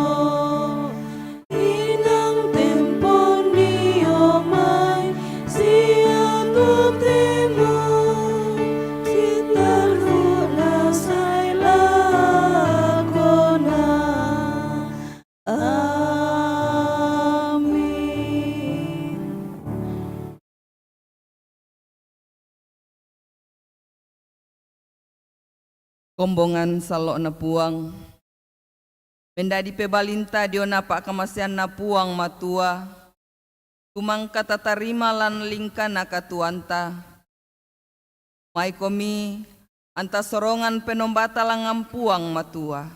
Inang tempon dio mai sia totemo. Kombongan salo'na Puang. Mendadi pebalinta diona pa'kamaseanna Puang Matua, tumangka tatarima lan lingkana katuoanta. Maikomi anta sorongan penombata langngan Puang Matua.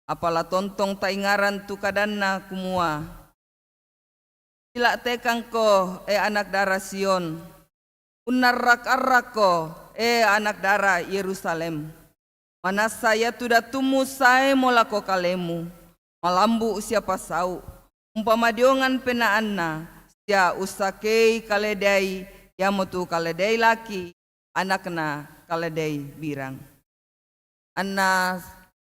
Apala tontong taingaran tu kadanna kumua, Sila' tekangko, e anak dara Sion, unnarrak-arrakko, e anak dara Yerusalem. Manassa iatu datummu saemo lako kalemu, malambu' sia pasau', umpamadiongan penaanna, sia ussakei kaledai, iamotu kaledai laki, anakna kaledai birang. Anna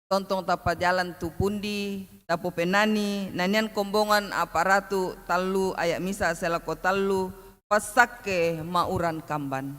tontong tapajalan tu pundi, tapopenani, nanian kombongan a'paratu tallu aya' misa' sae lako tallu, passakke ma'uran kamban.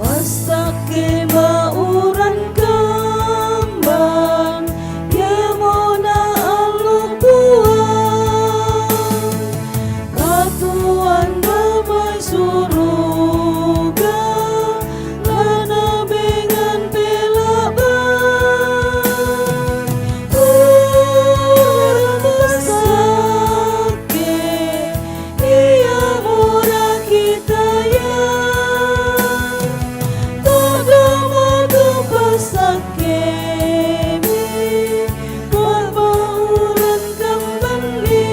Passakke ma'uran kamban, iamona allo Puang, katuoan Bapa' suruga, lanabengan pela'bang. Uran passakke, iamora kitayang, to'domo tu passakkemi, Bapa' uran kambanni.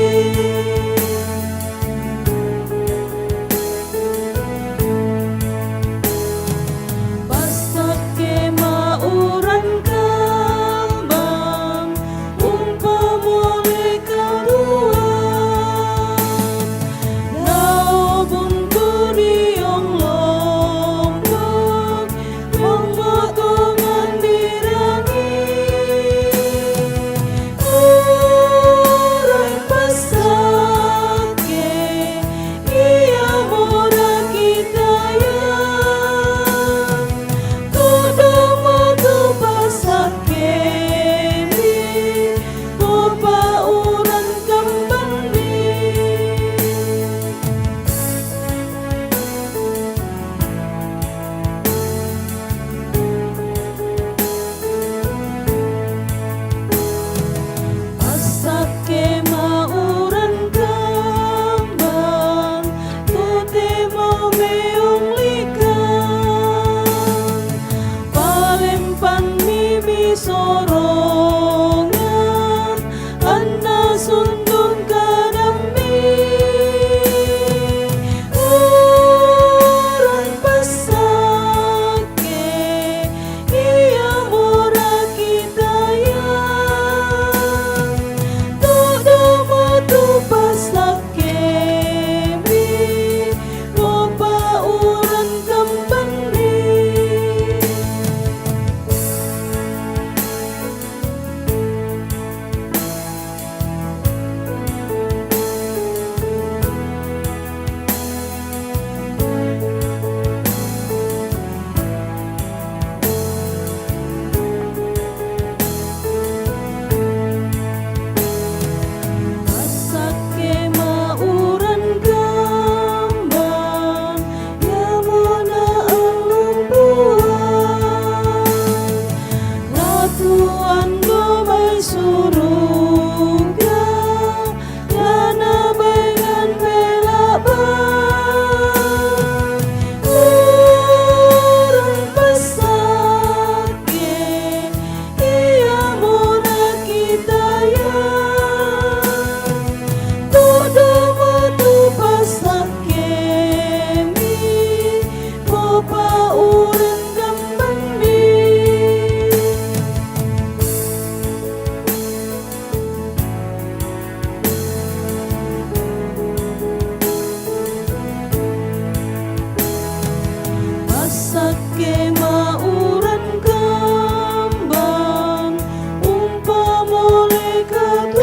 Passakke ma'uran kamban, umpamole kaduan, lao buntu diong lombok, pemmotongan dirangi. Uran passakke, iamora kitayang, to'domo tu passakkemi, Bapa' uran kambanni. Passakke ma'uran kamban, totemo meong likan, palempanni mi sorongan, anna sundun kadammi. Uran passakke, iamora kitayang, to'domo tu passakkemi, Bapa' uran kambanni. Passakke ma'uran kamban, iamona allo Puang, katuoan Bapa' suruga, lanabengan pela'bang. Uran passakke, iamora kitayang, to'domo tu passakkemi, Bapa' uran kambanni. Passakke ma'uran kamban, umpamole katuoan.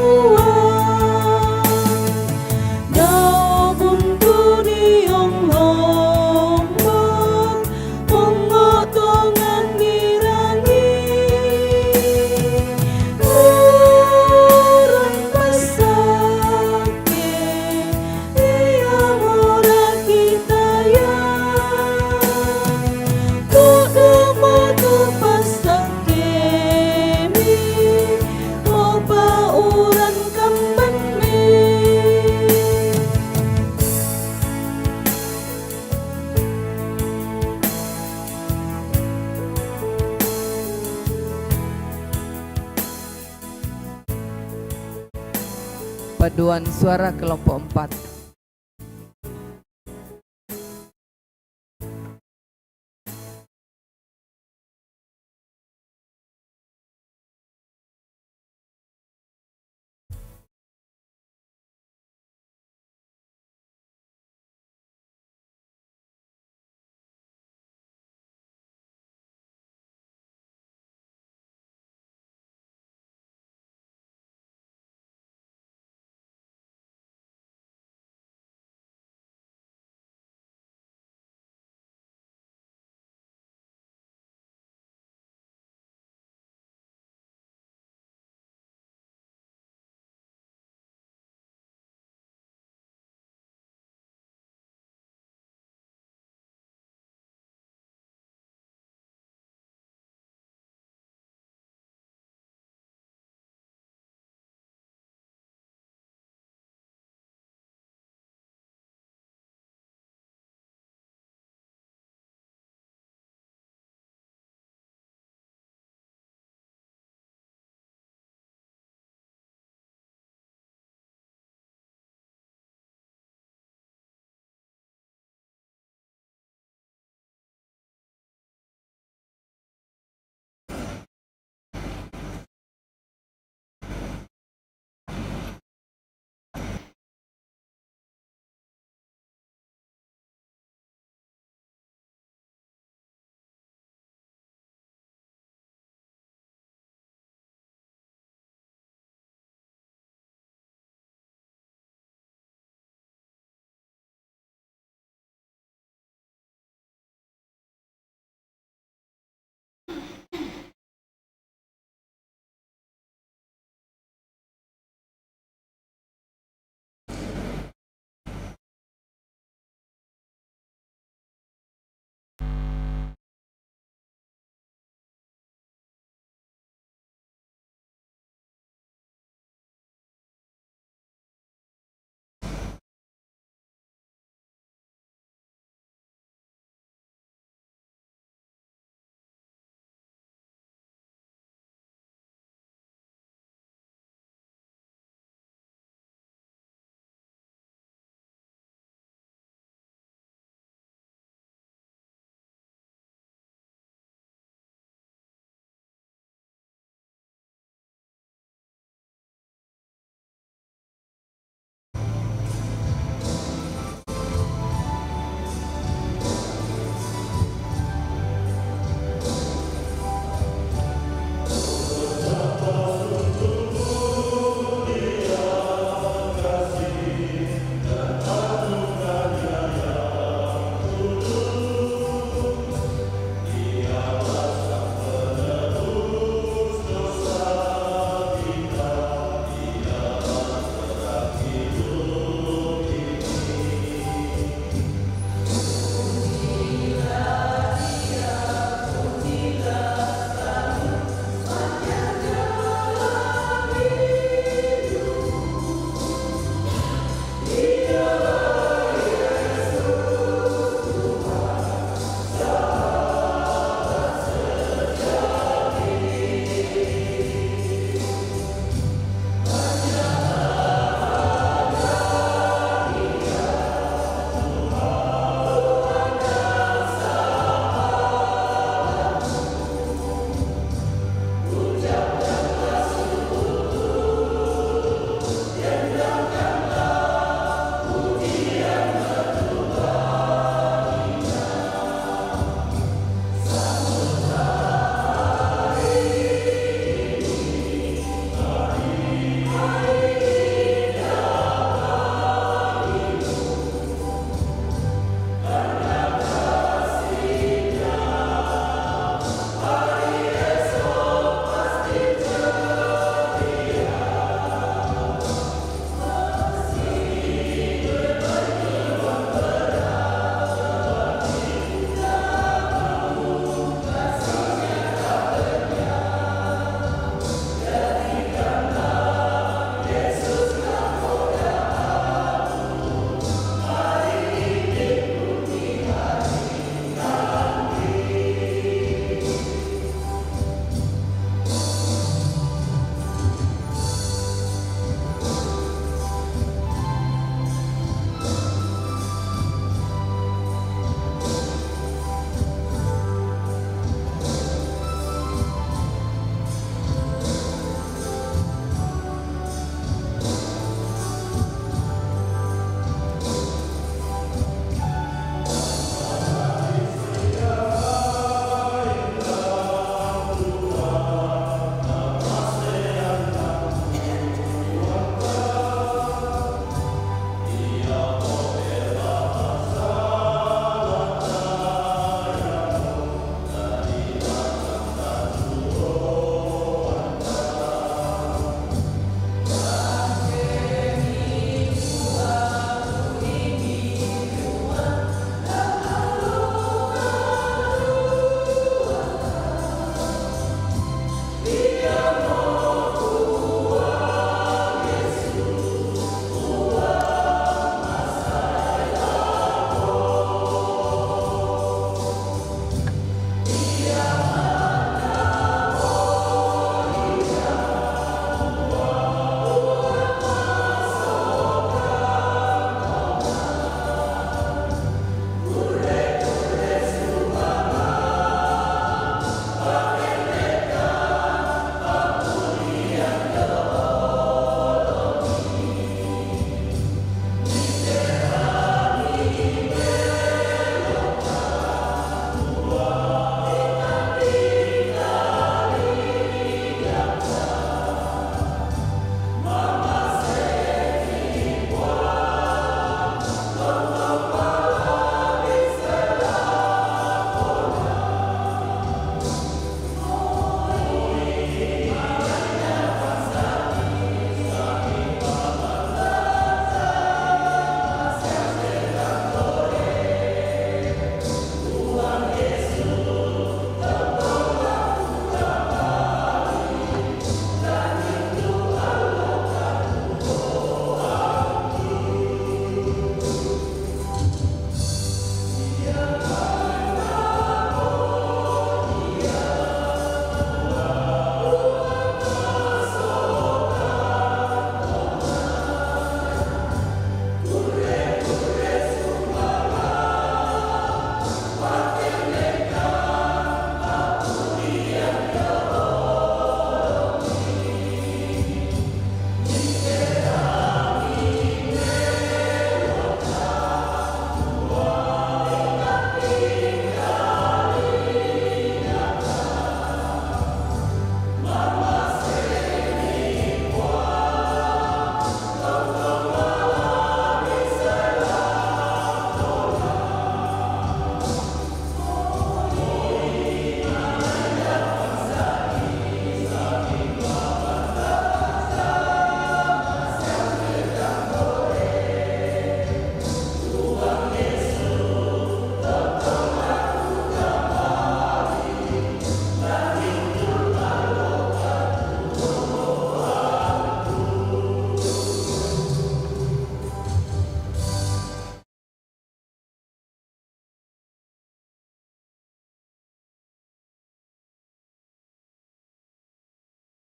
Paduan suara kelompok empat.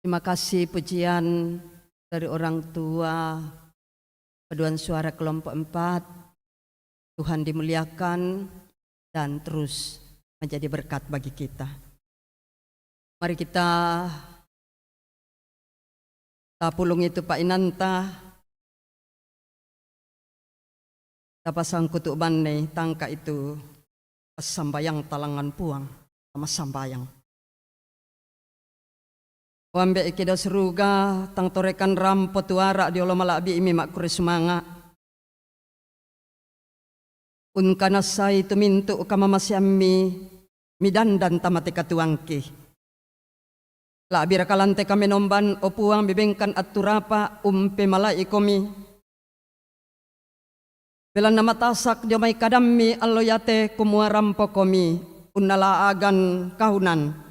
Terima kasih pujian dari orang tua, paduan suara kelompok empat. Tuhan dimuliakan dan terus menjadi berkat bagi kita. Mari kita tapulung itu pa inanta, tapasangkutu banne tangka itu pasambayang talangan Puang, sama sambayang. Wambe iki do suruga, tang torekan rampo tuara di olo mala'bi imi ma'kure sumanga'. Ungkanasai tumintu kamamaseammi, midandan tama te katuangki. La'bira kalante kamenomban, o Puang, mibengkan atturapa umpemala'i komi. Belanna matasak dio mai kadammi allo iate kumua rampo komi unnala'agan kaunan.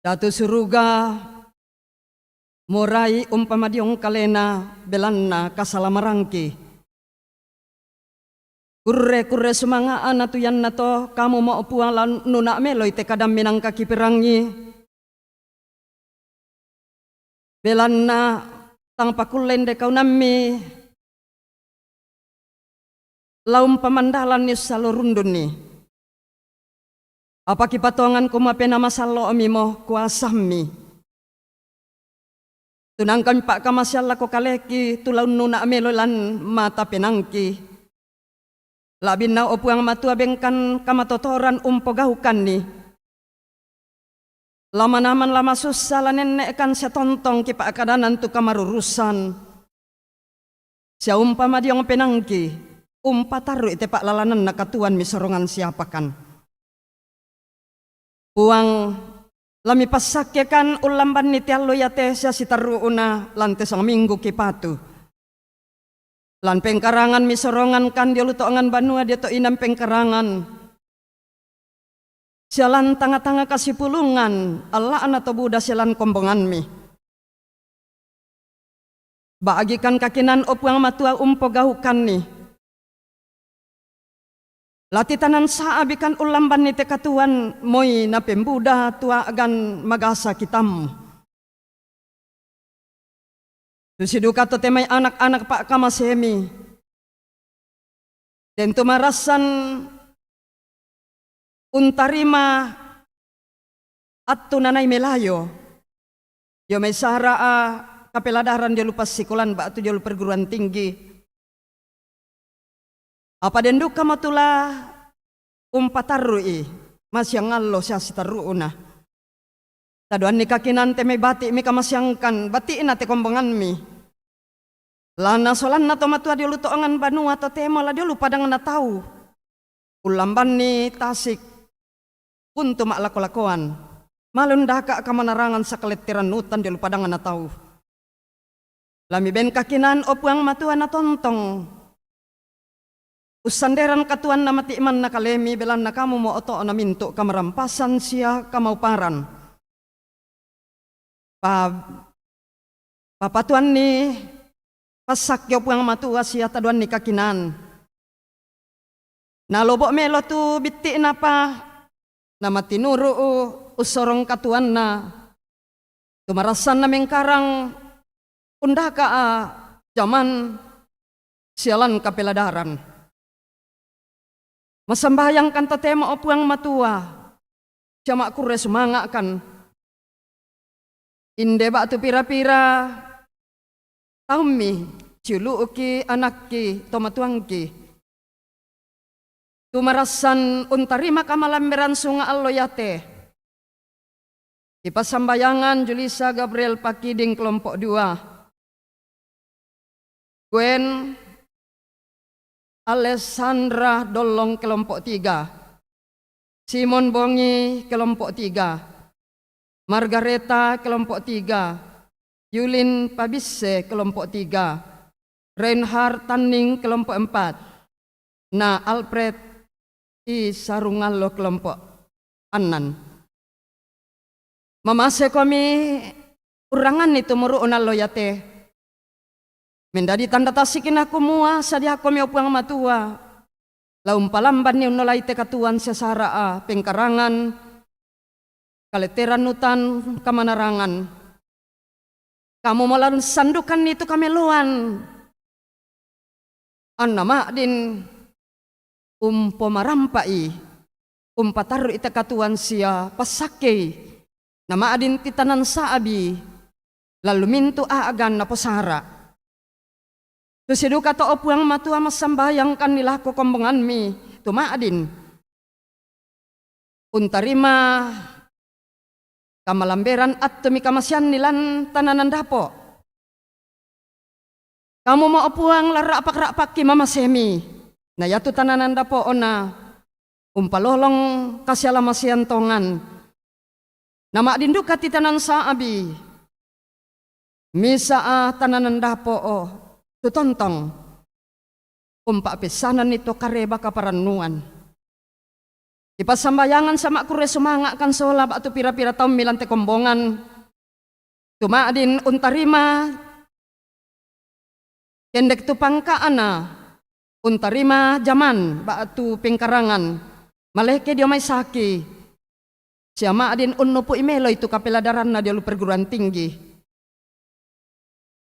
Datu suruga, morai umpamadiong kalena belanna kasalamarangki. Kurre-kurre sumanga'na tu iannato kamu mo Puang la nuna' meloi te kadammi nangka kiperangi. Belanna tang pakullei nde kaunammi la umpamandalanni ussalorundunni. Apa kipatongan kumua penaa masallo'mi mo kuasammi. Tu nangkami pa'kamasean lako kaleki, tu la unnuna' meloi lan mata penaangki. La'binna o Puang Matua bengkan kamatotoran umpogaukanni. La manaman la masussa la nenne'kan sia tontong kipa'kadanan tu kamarurusan. Sia umpamadiong penaangki, umpatarru'i te pa'lalananna katuoan misorongan siapakan. Puang, la mipassakkekan ullambanni te allo iate sia sitarru'na lan te sangminggu kipatu. Lan pengkarangan misorongan kan dio lu to'angan banua dio to inan pengkarangan. Sia lan tanga-tanga kasipulungan, alla'na to buda sia lan kombonganmi. Ba'gikan kakinaan o Puang Matua umpogaukanni. La titanan sa'abikan ullambanni te katuoan moi napembuda tua'gan magasa kitammu. Tu siduka to te mai anak-anak pa'kamasemi. Den tu marassan untarima attu nanai melayo. Dio mai sara'a kapeladaran dio lu passikolan ba'tu dio lu perguruan tinggi. Apa den duka mo tu la umpatarru'i masiang allo sia sitarru'na. Tadoanni kakinaan te mai bati'mi kamaseangkan, bati'na te kombonganmi. Lana solanna to matua dio lu to'angan banua totemo la dio lu padangna tau. Ullambanni tasik, puntu ma'lako-lakoan. Malundaka kamanarangan sakaletteran utan dio lu padangna tau. La miben kakinaan o Puang Matua natontong. Ussanderan katuoanna mati'manna kalemi belanna kamu mo oto'na mintu' kamarampasan sia kamauparan. Pa-, papatuanni passakke o Puang Matua sia tadoanni kakinaan. Na lobo' melo tu bitti'napa, na matinuru'u ussorong katuoanna, tu marassanna mengkarang undaka'a jaman sia lan kapeladaran. Masambayangkan totemo o Puang Matua, sia ma'kurre sumanga'kan. Inde ba'tu pira-pira taummi siulu'ki anakki to matuangki. Tu marassan untarima kamalamberan sunga' allo iate. Di passambayangan Julisa Gabriel Pakiding kelompok dua. Gwen Alessandra Dollong kelompok tiga. Simon Bongi kelompok tiga. Margareta kelompok tiga. Yulin Pabisse kelompok tiga. Reinhard Tanning kelompok empat. Na Alfred I Sarungallo kelompok annan. Mamasekomi urranganni tumuru'na allo iate. Mendadi tanda tasikna kumua sadiakomi o Puang Matua, la umpalambanni unnolai te katuoan sia sara'a pengkarangan, kaletteran utan kamanarangan. Kamu molan sandukan itu kameloan. Anna ma'din umpomarampa'i, umpatarru'i takatuan sia passakkei, na ma'din titanan sa'bi, lallu mintu a'gan naposara. Tu siduka to, o Puang Matua, massambayangkanni lako kombonganmi tu ma'din untarima kamalamberan attu mikamaseanni lan tananan dapo. Kamu mo, o Puang, la ra'pak-ra'pakki mamasemi, na iatu tananan dapo'na umpalolong kasialamasean tongan. Na ma'din duka titanan sa'bi, misa'a tananan dapo'o tu tontong umpa'pessananni to kareba kaparannuan. Ipassambayangan sa ma'kurre sumanga' kansola ba'tu pira-pira taummi lan te kombongan, tu ma'din untarima kendek tu pangka'na, untarima jaman ba'tu pengkarangan, maleke dio mai saki, sia ma'din unnupu'i meloi tu kapeladaranna dio lu perguruan tinggi.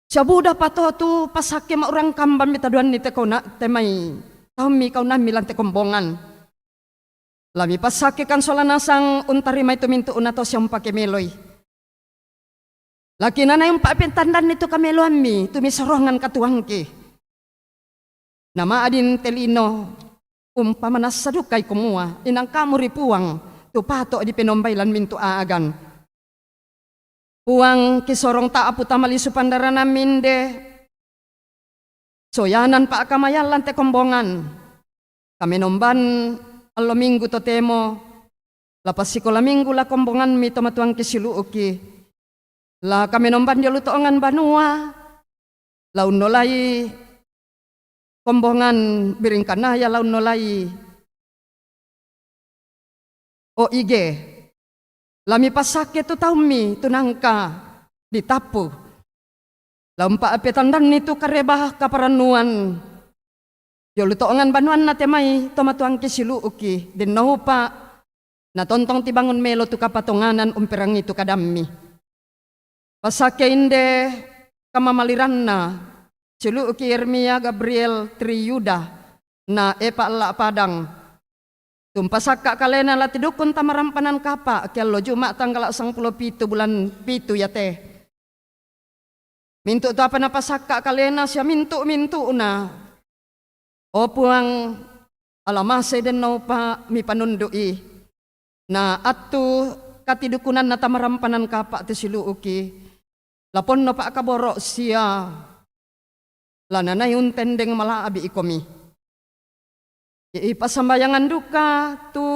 Sia buda pato tu passakke ma'urang kamban mitaduanni te kauna-, te mai taummi kaunammi lan te kombongan. La mipassakke kansola nasang untarimai tu mintu'na to sia umpake meloi. La kinanai umpa'petandanni tu kameloammi tu misorongan katuangki. Na ma'din te lino umpamanassa dukai kumua, inang kamu ri Puang tu pato dipenombai lan mintu a'gan. Puang, kisorong ta'apu tama lisu pandaranammi inde soyanan pa'kamayan lan te kombongan. Kamenomban allo Minggu totemo, la passikola Minggu la kombonganmi to matuangki silu'uki. La kamenomban dio lu to'ongan banua, la unnolai kombongan Biringkanaya, la unnolai O I G. La mipassakke tu taummi tu nangka ditappu. La umpa'petandanni tu kareba kaparannuan dio lu to'ongan banuanna te mai to matuangki silu'uki, dennoupa natontong tibangun melo tu kapatonganan umperangi tu kadammi. Passakke inde kamamaliranna silu'uki Yeremia Gabriel Triyuda na Epa Ella Padang. Tumpasakka kalena la tidukkun tamarampanan kapa' ki allo Juma' tanggala sangpulo pitu bulan pitu iate. Mintu' tu apa napasakka kalena sia mintu'-mintu'na, o Puang, alamasei dennoupa mipanundu'i. Na attu katidukunanna tamarampanan kapa' te silu'uki, la ponno pa'kaboro' sia la nanai untendeng mala'bi' ikomi. I-, ipassambayangan duka tu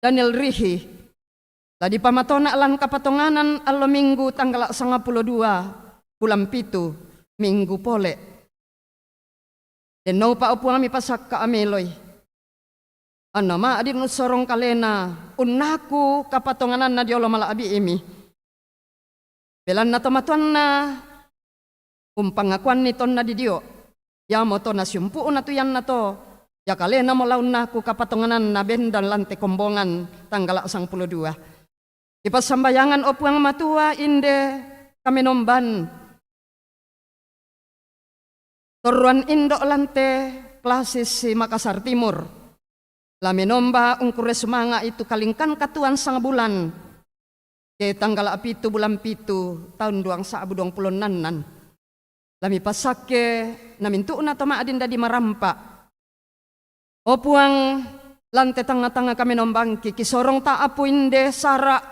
Daniel Rihi, la dipamatona' lan kapatonganan allo Minggu tanggala sangpulo dua bulan pitu, Minggu pole. Dennoupa, o Puang, mipasakka' meloi. Anna ma'din ussorong kalena unnaku kapatongananna diolo mala'bi'imi. Belanna tomatoanna umpangakuanni tonna didio, iamoto nasiumpu'na tu iannato, ia kalenamo la unnaku kapatongananna bendan lan te kombongan tanggala sangpulo dua. Ipassambayangan, o Puang Matua, inde kamenomban torroan indo' lan te Klasis si Makassar Timur. La menomba ungkurre sumanga'i tu kalingkan katuoan sangabulan, ke tanggala pitu bulan pitu taun duang sa'bu duangpulo ennannan. La mipassakke na mintu'na to ma'din dadi marampa'. O Puang, lan te tangnga-tangnga kamenombangki, kisorong ta'apu inde sara'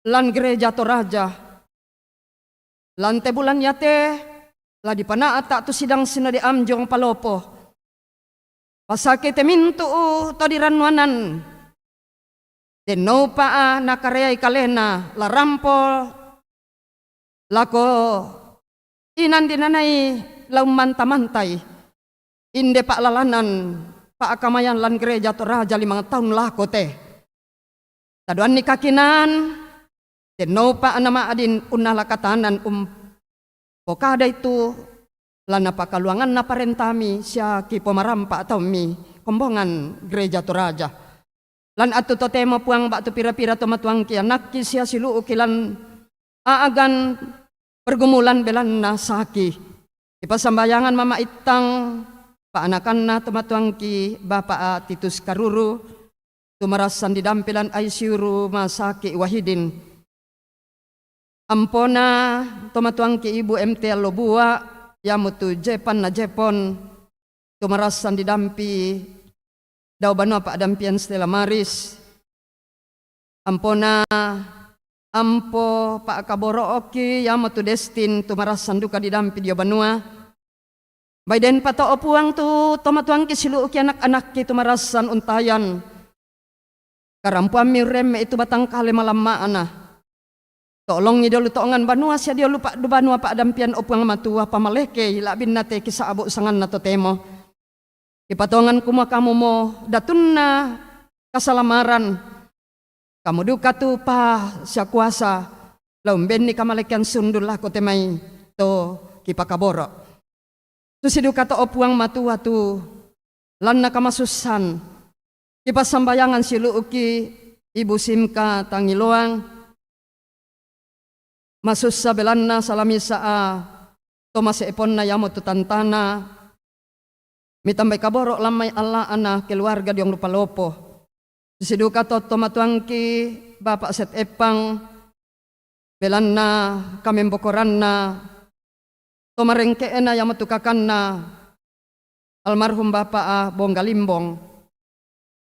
lan Gereja Toraja. Lan te bulan iate la dipana'ta' tu sidang Sinode Amjong Palopo. Passakke te mintu'u to dirannuanan, dennoupa'a nakareai kalena la rampo lako inan dinanai la ummanta-mantai, inde pa'lalanan pa'kamayan lan Gereja Toraja limang taun lako te. Taduanni kakinaan, dennoupa' na ma'din unnala katanan umpokadai tu la napakaluanganna parentami sia kipomarampa' taummi kombongan Gereja Toraja. Lan atu totemo Puang ba'tu pira-pira tomatuangki anakki sia silu'uki lan a'gan pergumulan belanna saki. Ipasambayangan mama'ittang pa'anakanna tomatuangki Bapa' Titus Karuru, tumarassan didampi lan I C U Rumah Sakit Wahidin. Ampona tomatuangki Ibu M T Allobua, iamotu Jepan na Jepon, tumarassan didampi dao banua pa'dampian Stella Maris. Ampona ampo pa'kaboro'oki, iamotu Destin, tumarassan duka didampi dio banua. Bai denpa to, o Puang, tu tomatuangki silu'uki anak-anakki tumarassan untayan karampoammi urremme'i tu batang kale malamma'na. To'longi diolu to'ongan banua sia diolu pa'du banua pa'dampian, o Puang Matua, pamalekei la'binna te kisa'bu' sanganna totemo. Kipatongan kumua Kamumo datunna kasalamaran. Kamu duka tu pah sia kuasa la umbenni kamalekean sundul lako te mai to kipakaboro'. Susi duka to, o Puang Matua, tu lanna kamasussan, kipassambayangan silu'uki Ibu Simka Tangiloang, masussa belanna salamisa'a to mase'ponna iamotu tantana, mitambai kaboro' lan mai alla'na keluarga diong rupa lopo. Susi duka to tomatuangki Bapa' Set Eppang, belanna kamembokoranna to marengke'na iamotu kakanna almarhum Bapa' Bonggalimbong.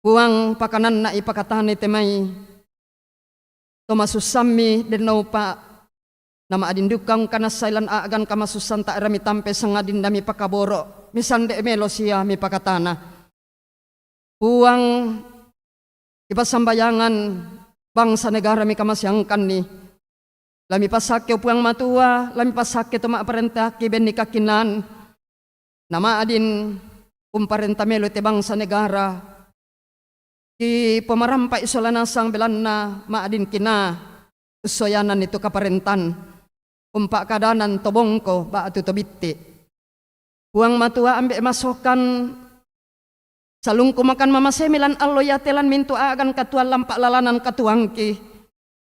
Puang, pakananna'i pakatanai te mai to masussammi, dennoupa nama'din duka ungkanassai lan a'gan kamasussanta era mitampe sangadinna mipakaboro', misande' melo sia mipakatana. Puang, kipassambayangan bangsa negara mikamaseangkanni. La mipassakke, o Puang Matua, la mipassakke to ma'parentaki benni kakinaan, nama'din umparenta melo te bangsa negara. Kipomarampa'i sola nasang belanna ma'din kinaa ussoyananni tu kaparentan, umpa'kadanan to bongko ba'tu to bitti'. Puang Matua, ambe' masokan salungku makan mamasemi lan allo iate lan mintu' a'gan katuoan lan pa'lalanan katuoangki.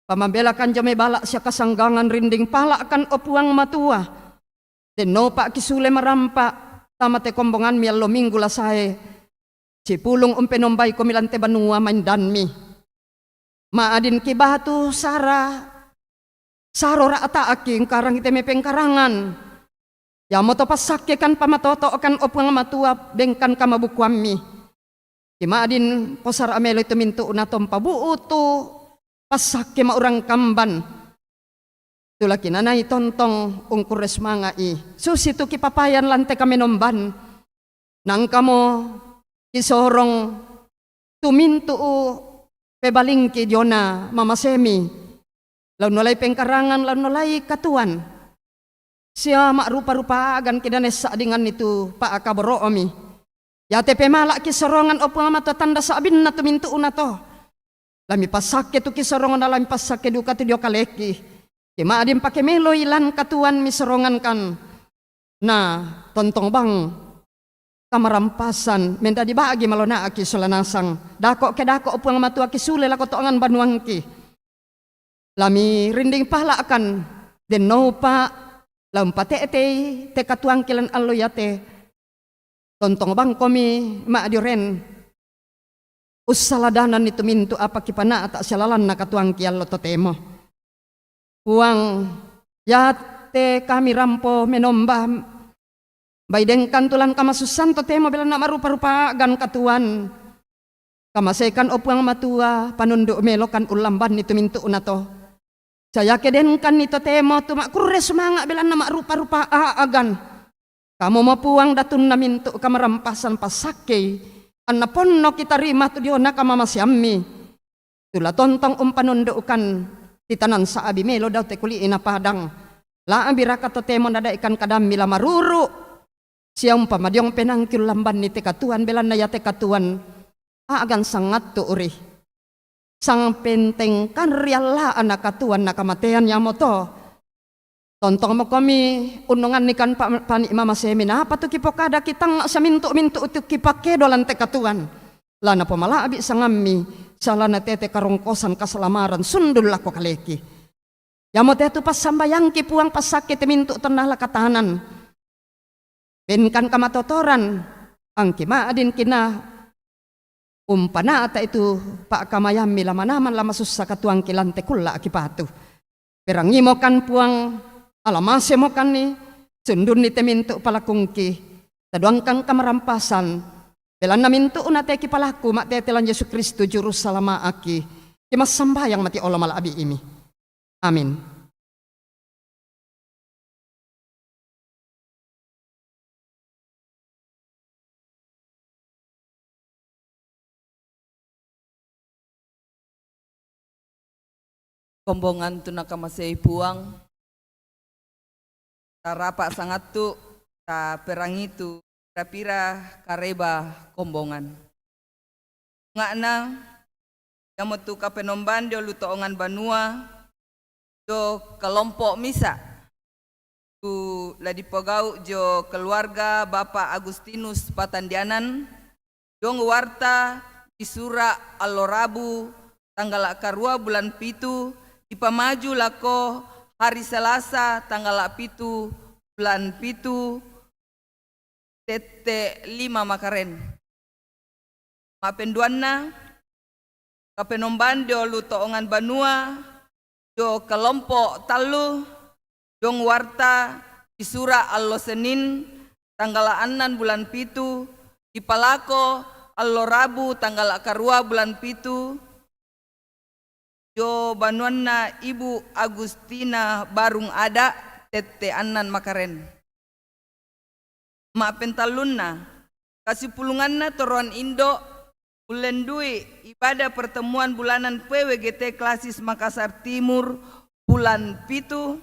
Pamambelakan jio mai bala' sia kasanggangan, rinding pala'kan, o Puang Matua. Dennopa kisule marampa' tama te kombonganmi allo Minggu la sae, sipulung umpenombaikomi lan te banua maindanmi. Ma'din kibatu sara, saro ra'ta'ki ungkarangi te mai pengkarangan. Iamoto passakkekan, pamatoto'kan, o Puang Matua, bengkan kamabukuammi. Kima'din posara' meloi tu mintu'na to mpabu'u tu passakke ma'urang kamban. Tu la kinanai tontong ungkurre sumanga'i, susitu kipapayan lan te kamenomban. Nangkamo kisorong tu mintu'u pebalingki diona mamasemi, la unnolai pengkarangan, la unnolai katuoan. Sia ma'rupa-rupa a'gan kinanai sa'dinganni tu pa'kaboro'mi. Iate pemala' kisorongan, o Puang Matua, tanda sa'binna tu mintu'na to. La mipassakke tu kisorongna, la mipassakke duka tu dio kaleki. Kima'din pake meloi lan katuoan misorongankan. Na tontong bang kamarampasan mendadi bagi malona'ki sola nasang. Dako' ke dako', o Puang Matua, kisule lako to'angan banuangki. La mirinding pala'kan, dennoupa la umpate'tei te katuoangki lan allo iate. Tontong bangkomi ma'dioren ussaladananni tu mintu' apa kipana'ta' sia lalanna katuoangki allo totemo. Puang, iate kami rampo menomba, bai dengkan tu lan kamasussan totemo belanna ma'rupa-rupa a'gan katuoan. Kamasekan, o Puang Matua, panundu' melokan ullambanni tu mintu'na to. Sia iake dengkanni totemo tu ma'kurre sumanga' belanna ma'rupa-rupa a'gan. Kamumo Puang datunna mintu' kamarampasan, passakkei, anna ponno kitarima tu diona kamamaseammi. Tu la tontong umpanundu'kan titanan sa'bi melo dao te kuli'na padang. La'biraka totemo nadaikan kadammi la maruru', sia umpamadiong penaangki ullambanni te katuoan, belanna iate katuoan a'gan sangattu'ri. Sangpentengkan ri alla'na katuoan na kamatean iamoto. Tontongmokomi unnongannikan pa-, pani' mamasemi, napa tu kipokada, kitangnga' sia mintu'-mintu' tu kipakkedo lan te katuoan. la napomala'bi' sangammi, salana tete karongkosan kasalamaran sundul lako kaleki. Iamo tetu passambayangki, Puang, passakke te mintu' tonnala katanan. Benkan kamatotoran, angki ma'din kina umpana'ta itu pa'kamayammi la manaman la masussa katuangki lan te kulla' kipatu. Perangimokan, Puang, ala masemokanni, sundunni te mintu' palakungki, taduangkan kamarampasan, belanna mintu'na te kipalaku ma'tete lan Yesu Kristu Juru Salama'ki, kimassambayang mati olo mala'bi'imi. Amin. Kombongan tu nakamasei Puang, tarapa' sangattu, taperangi tu pira-pira kareba kombongan. Bunga'na, iamotu Kapenombang dio lu to'ongan banua, dio kalompo' misa', tu la dipogau' dio keluarga Bapak Agustinus Patandianan, dio warta di sura' allo Rabu tanggala' karua bulan pitu, dipamaju lako hari Selasa tanggala' pitu bulan pitu, tette' lima makaren. Ma'penduanna, Kapenombang dio lu to'ongan banua, dio kalompo' tallu, dio warta di sura' allo Senin, tanggala' annan bulan pitu, dipalako allo Rabu tanggala' karua bulan pitu, dio banuanna Ibu Agustina Barung Ada, tette' annan makaren. Ma'pentallunna, kasipulunganna toroan indo' ullendui ibadah pertemuan bulanan P W G T Klasis Makassar Timur bulan pitu,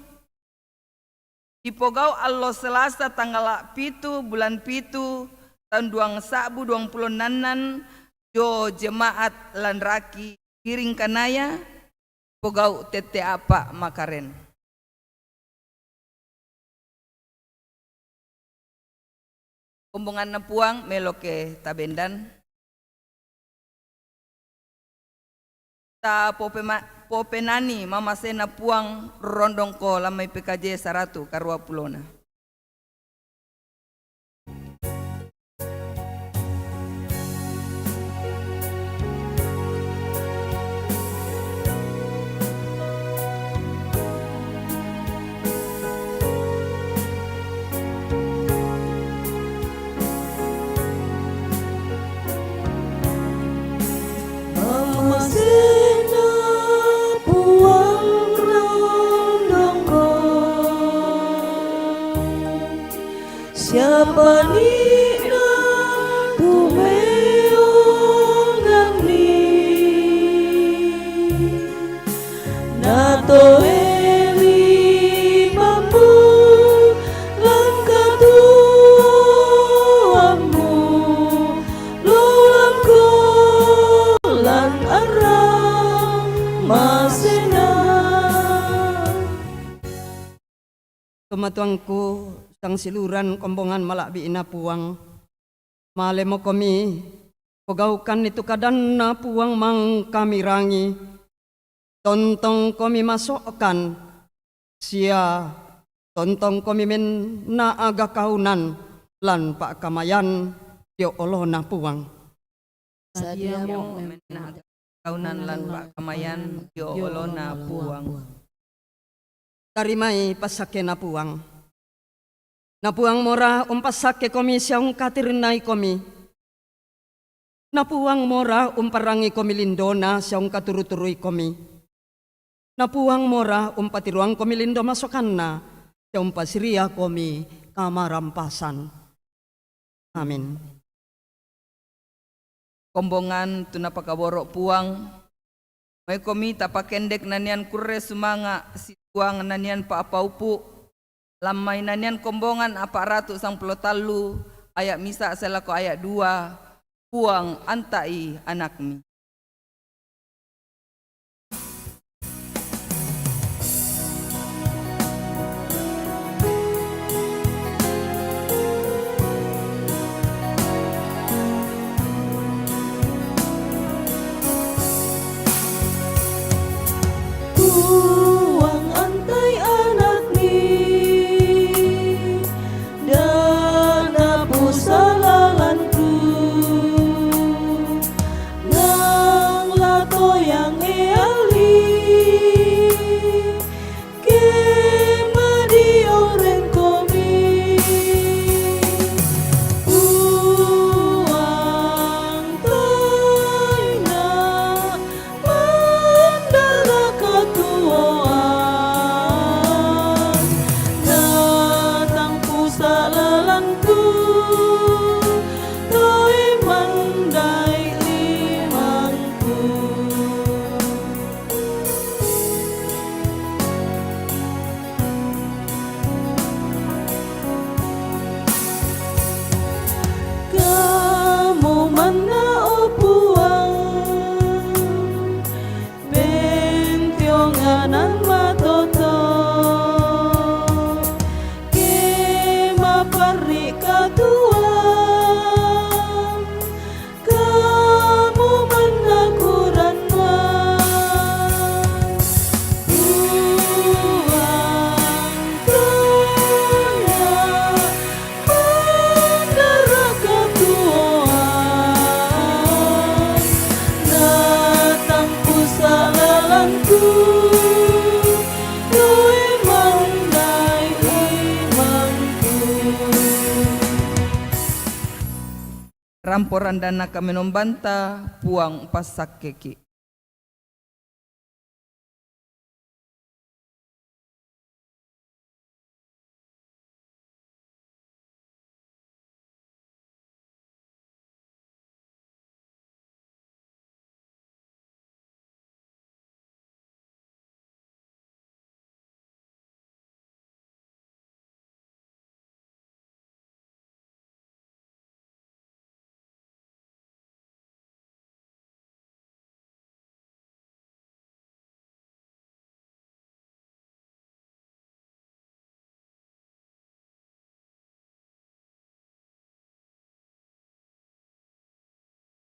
dipogau' allo Selasa tanggala' pitu bulan pitu taun duang sa'bu duang pulo ennannan, dio jemaat Lanraki Biring Kanaya, pogau' tette' a'pa' makaren. Kombonganna Puang melo ke tabendan. Ta popema-, popenani mamasena Puang rondongko lan mai P K J saratu karua pulona. Mamasena Puang rondongko, siapa ni'na tu meongganni. Natoe limammu lan katuoammu, lolangko lan arrang masena. Tomatuangku, sangsiluran kombongan mala'bi'na Puang. Malemokomi, pogaukanni tu kadanna Puang mangkamirangi. Tontongkomi maso'kan, sia tontongkomi menna'aga kaunan lan pa'kamayan dio olona Puang. Sadiamo menna'aga kaunan lan pa'kamayan dio olona Puang. Tarimai passakkena Puang. Na Puang mora umpassakkekomi sia ungkatirinaikomi. Na Puang mora umparangikomi lindona sia ungkaturu-turuikomi. Na Puang mora umpatiruangkomi lindo masokanna sia umpasiriakomi kamarampasan. Amin. Kombongan tu napakaboro' Puang. Maikomi tapakendek nanian kurre sumanga' situang nanian pa'paupu', lan mai nanian kombongan apa' ratu sangpulo tallu, aya' misa' sae lako aya' dua, Puang anta'i anakmi. Rampo randana kamenombanta, Puang umpassakkeki.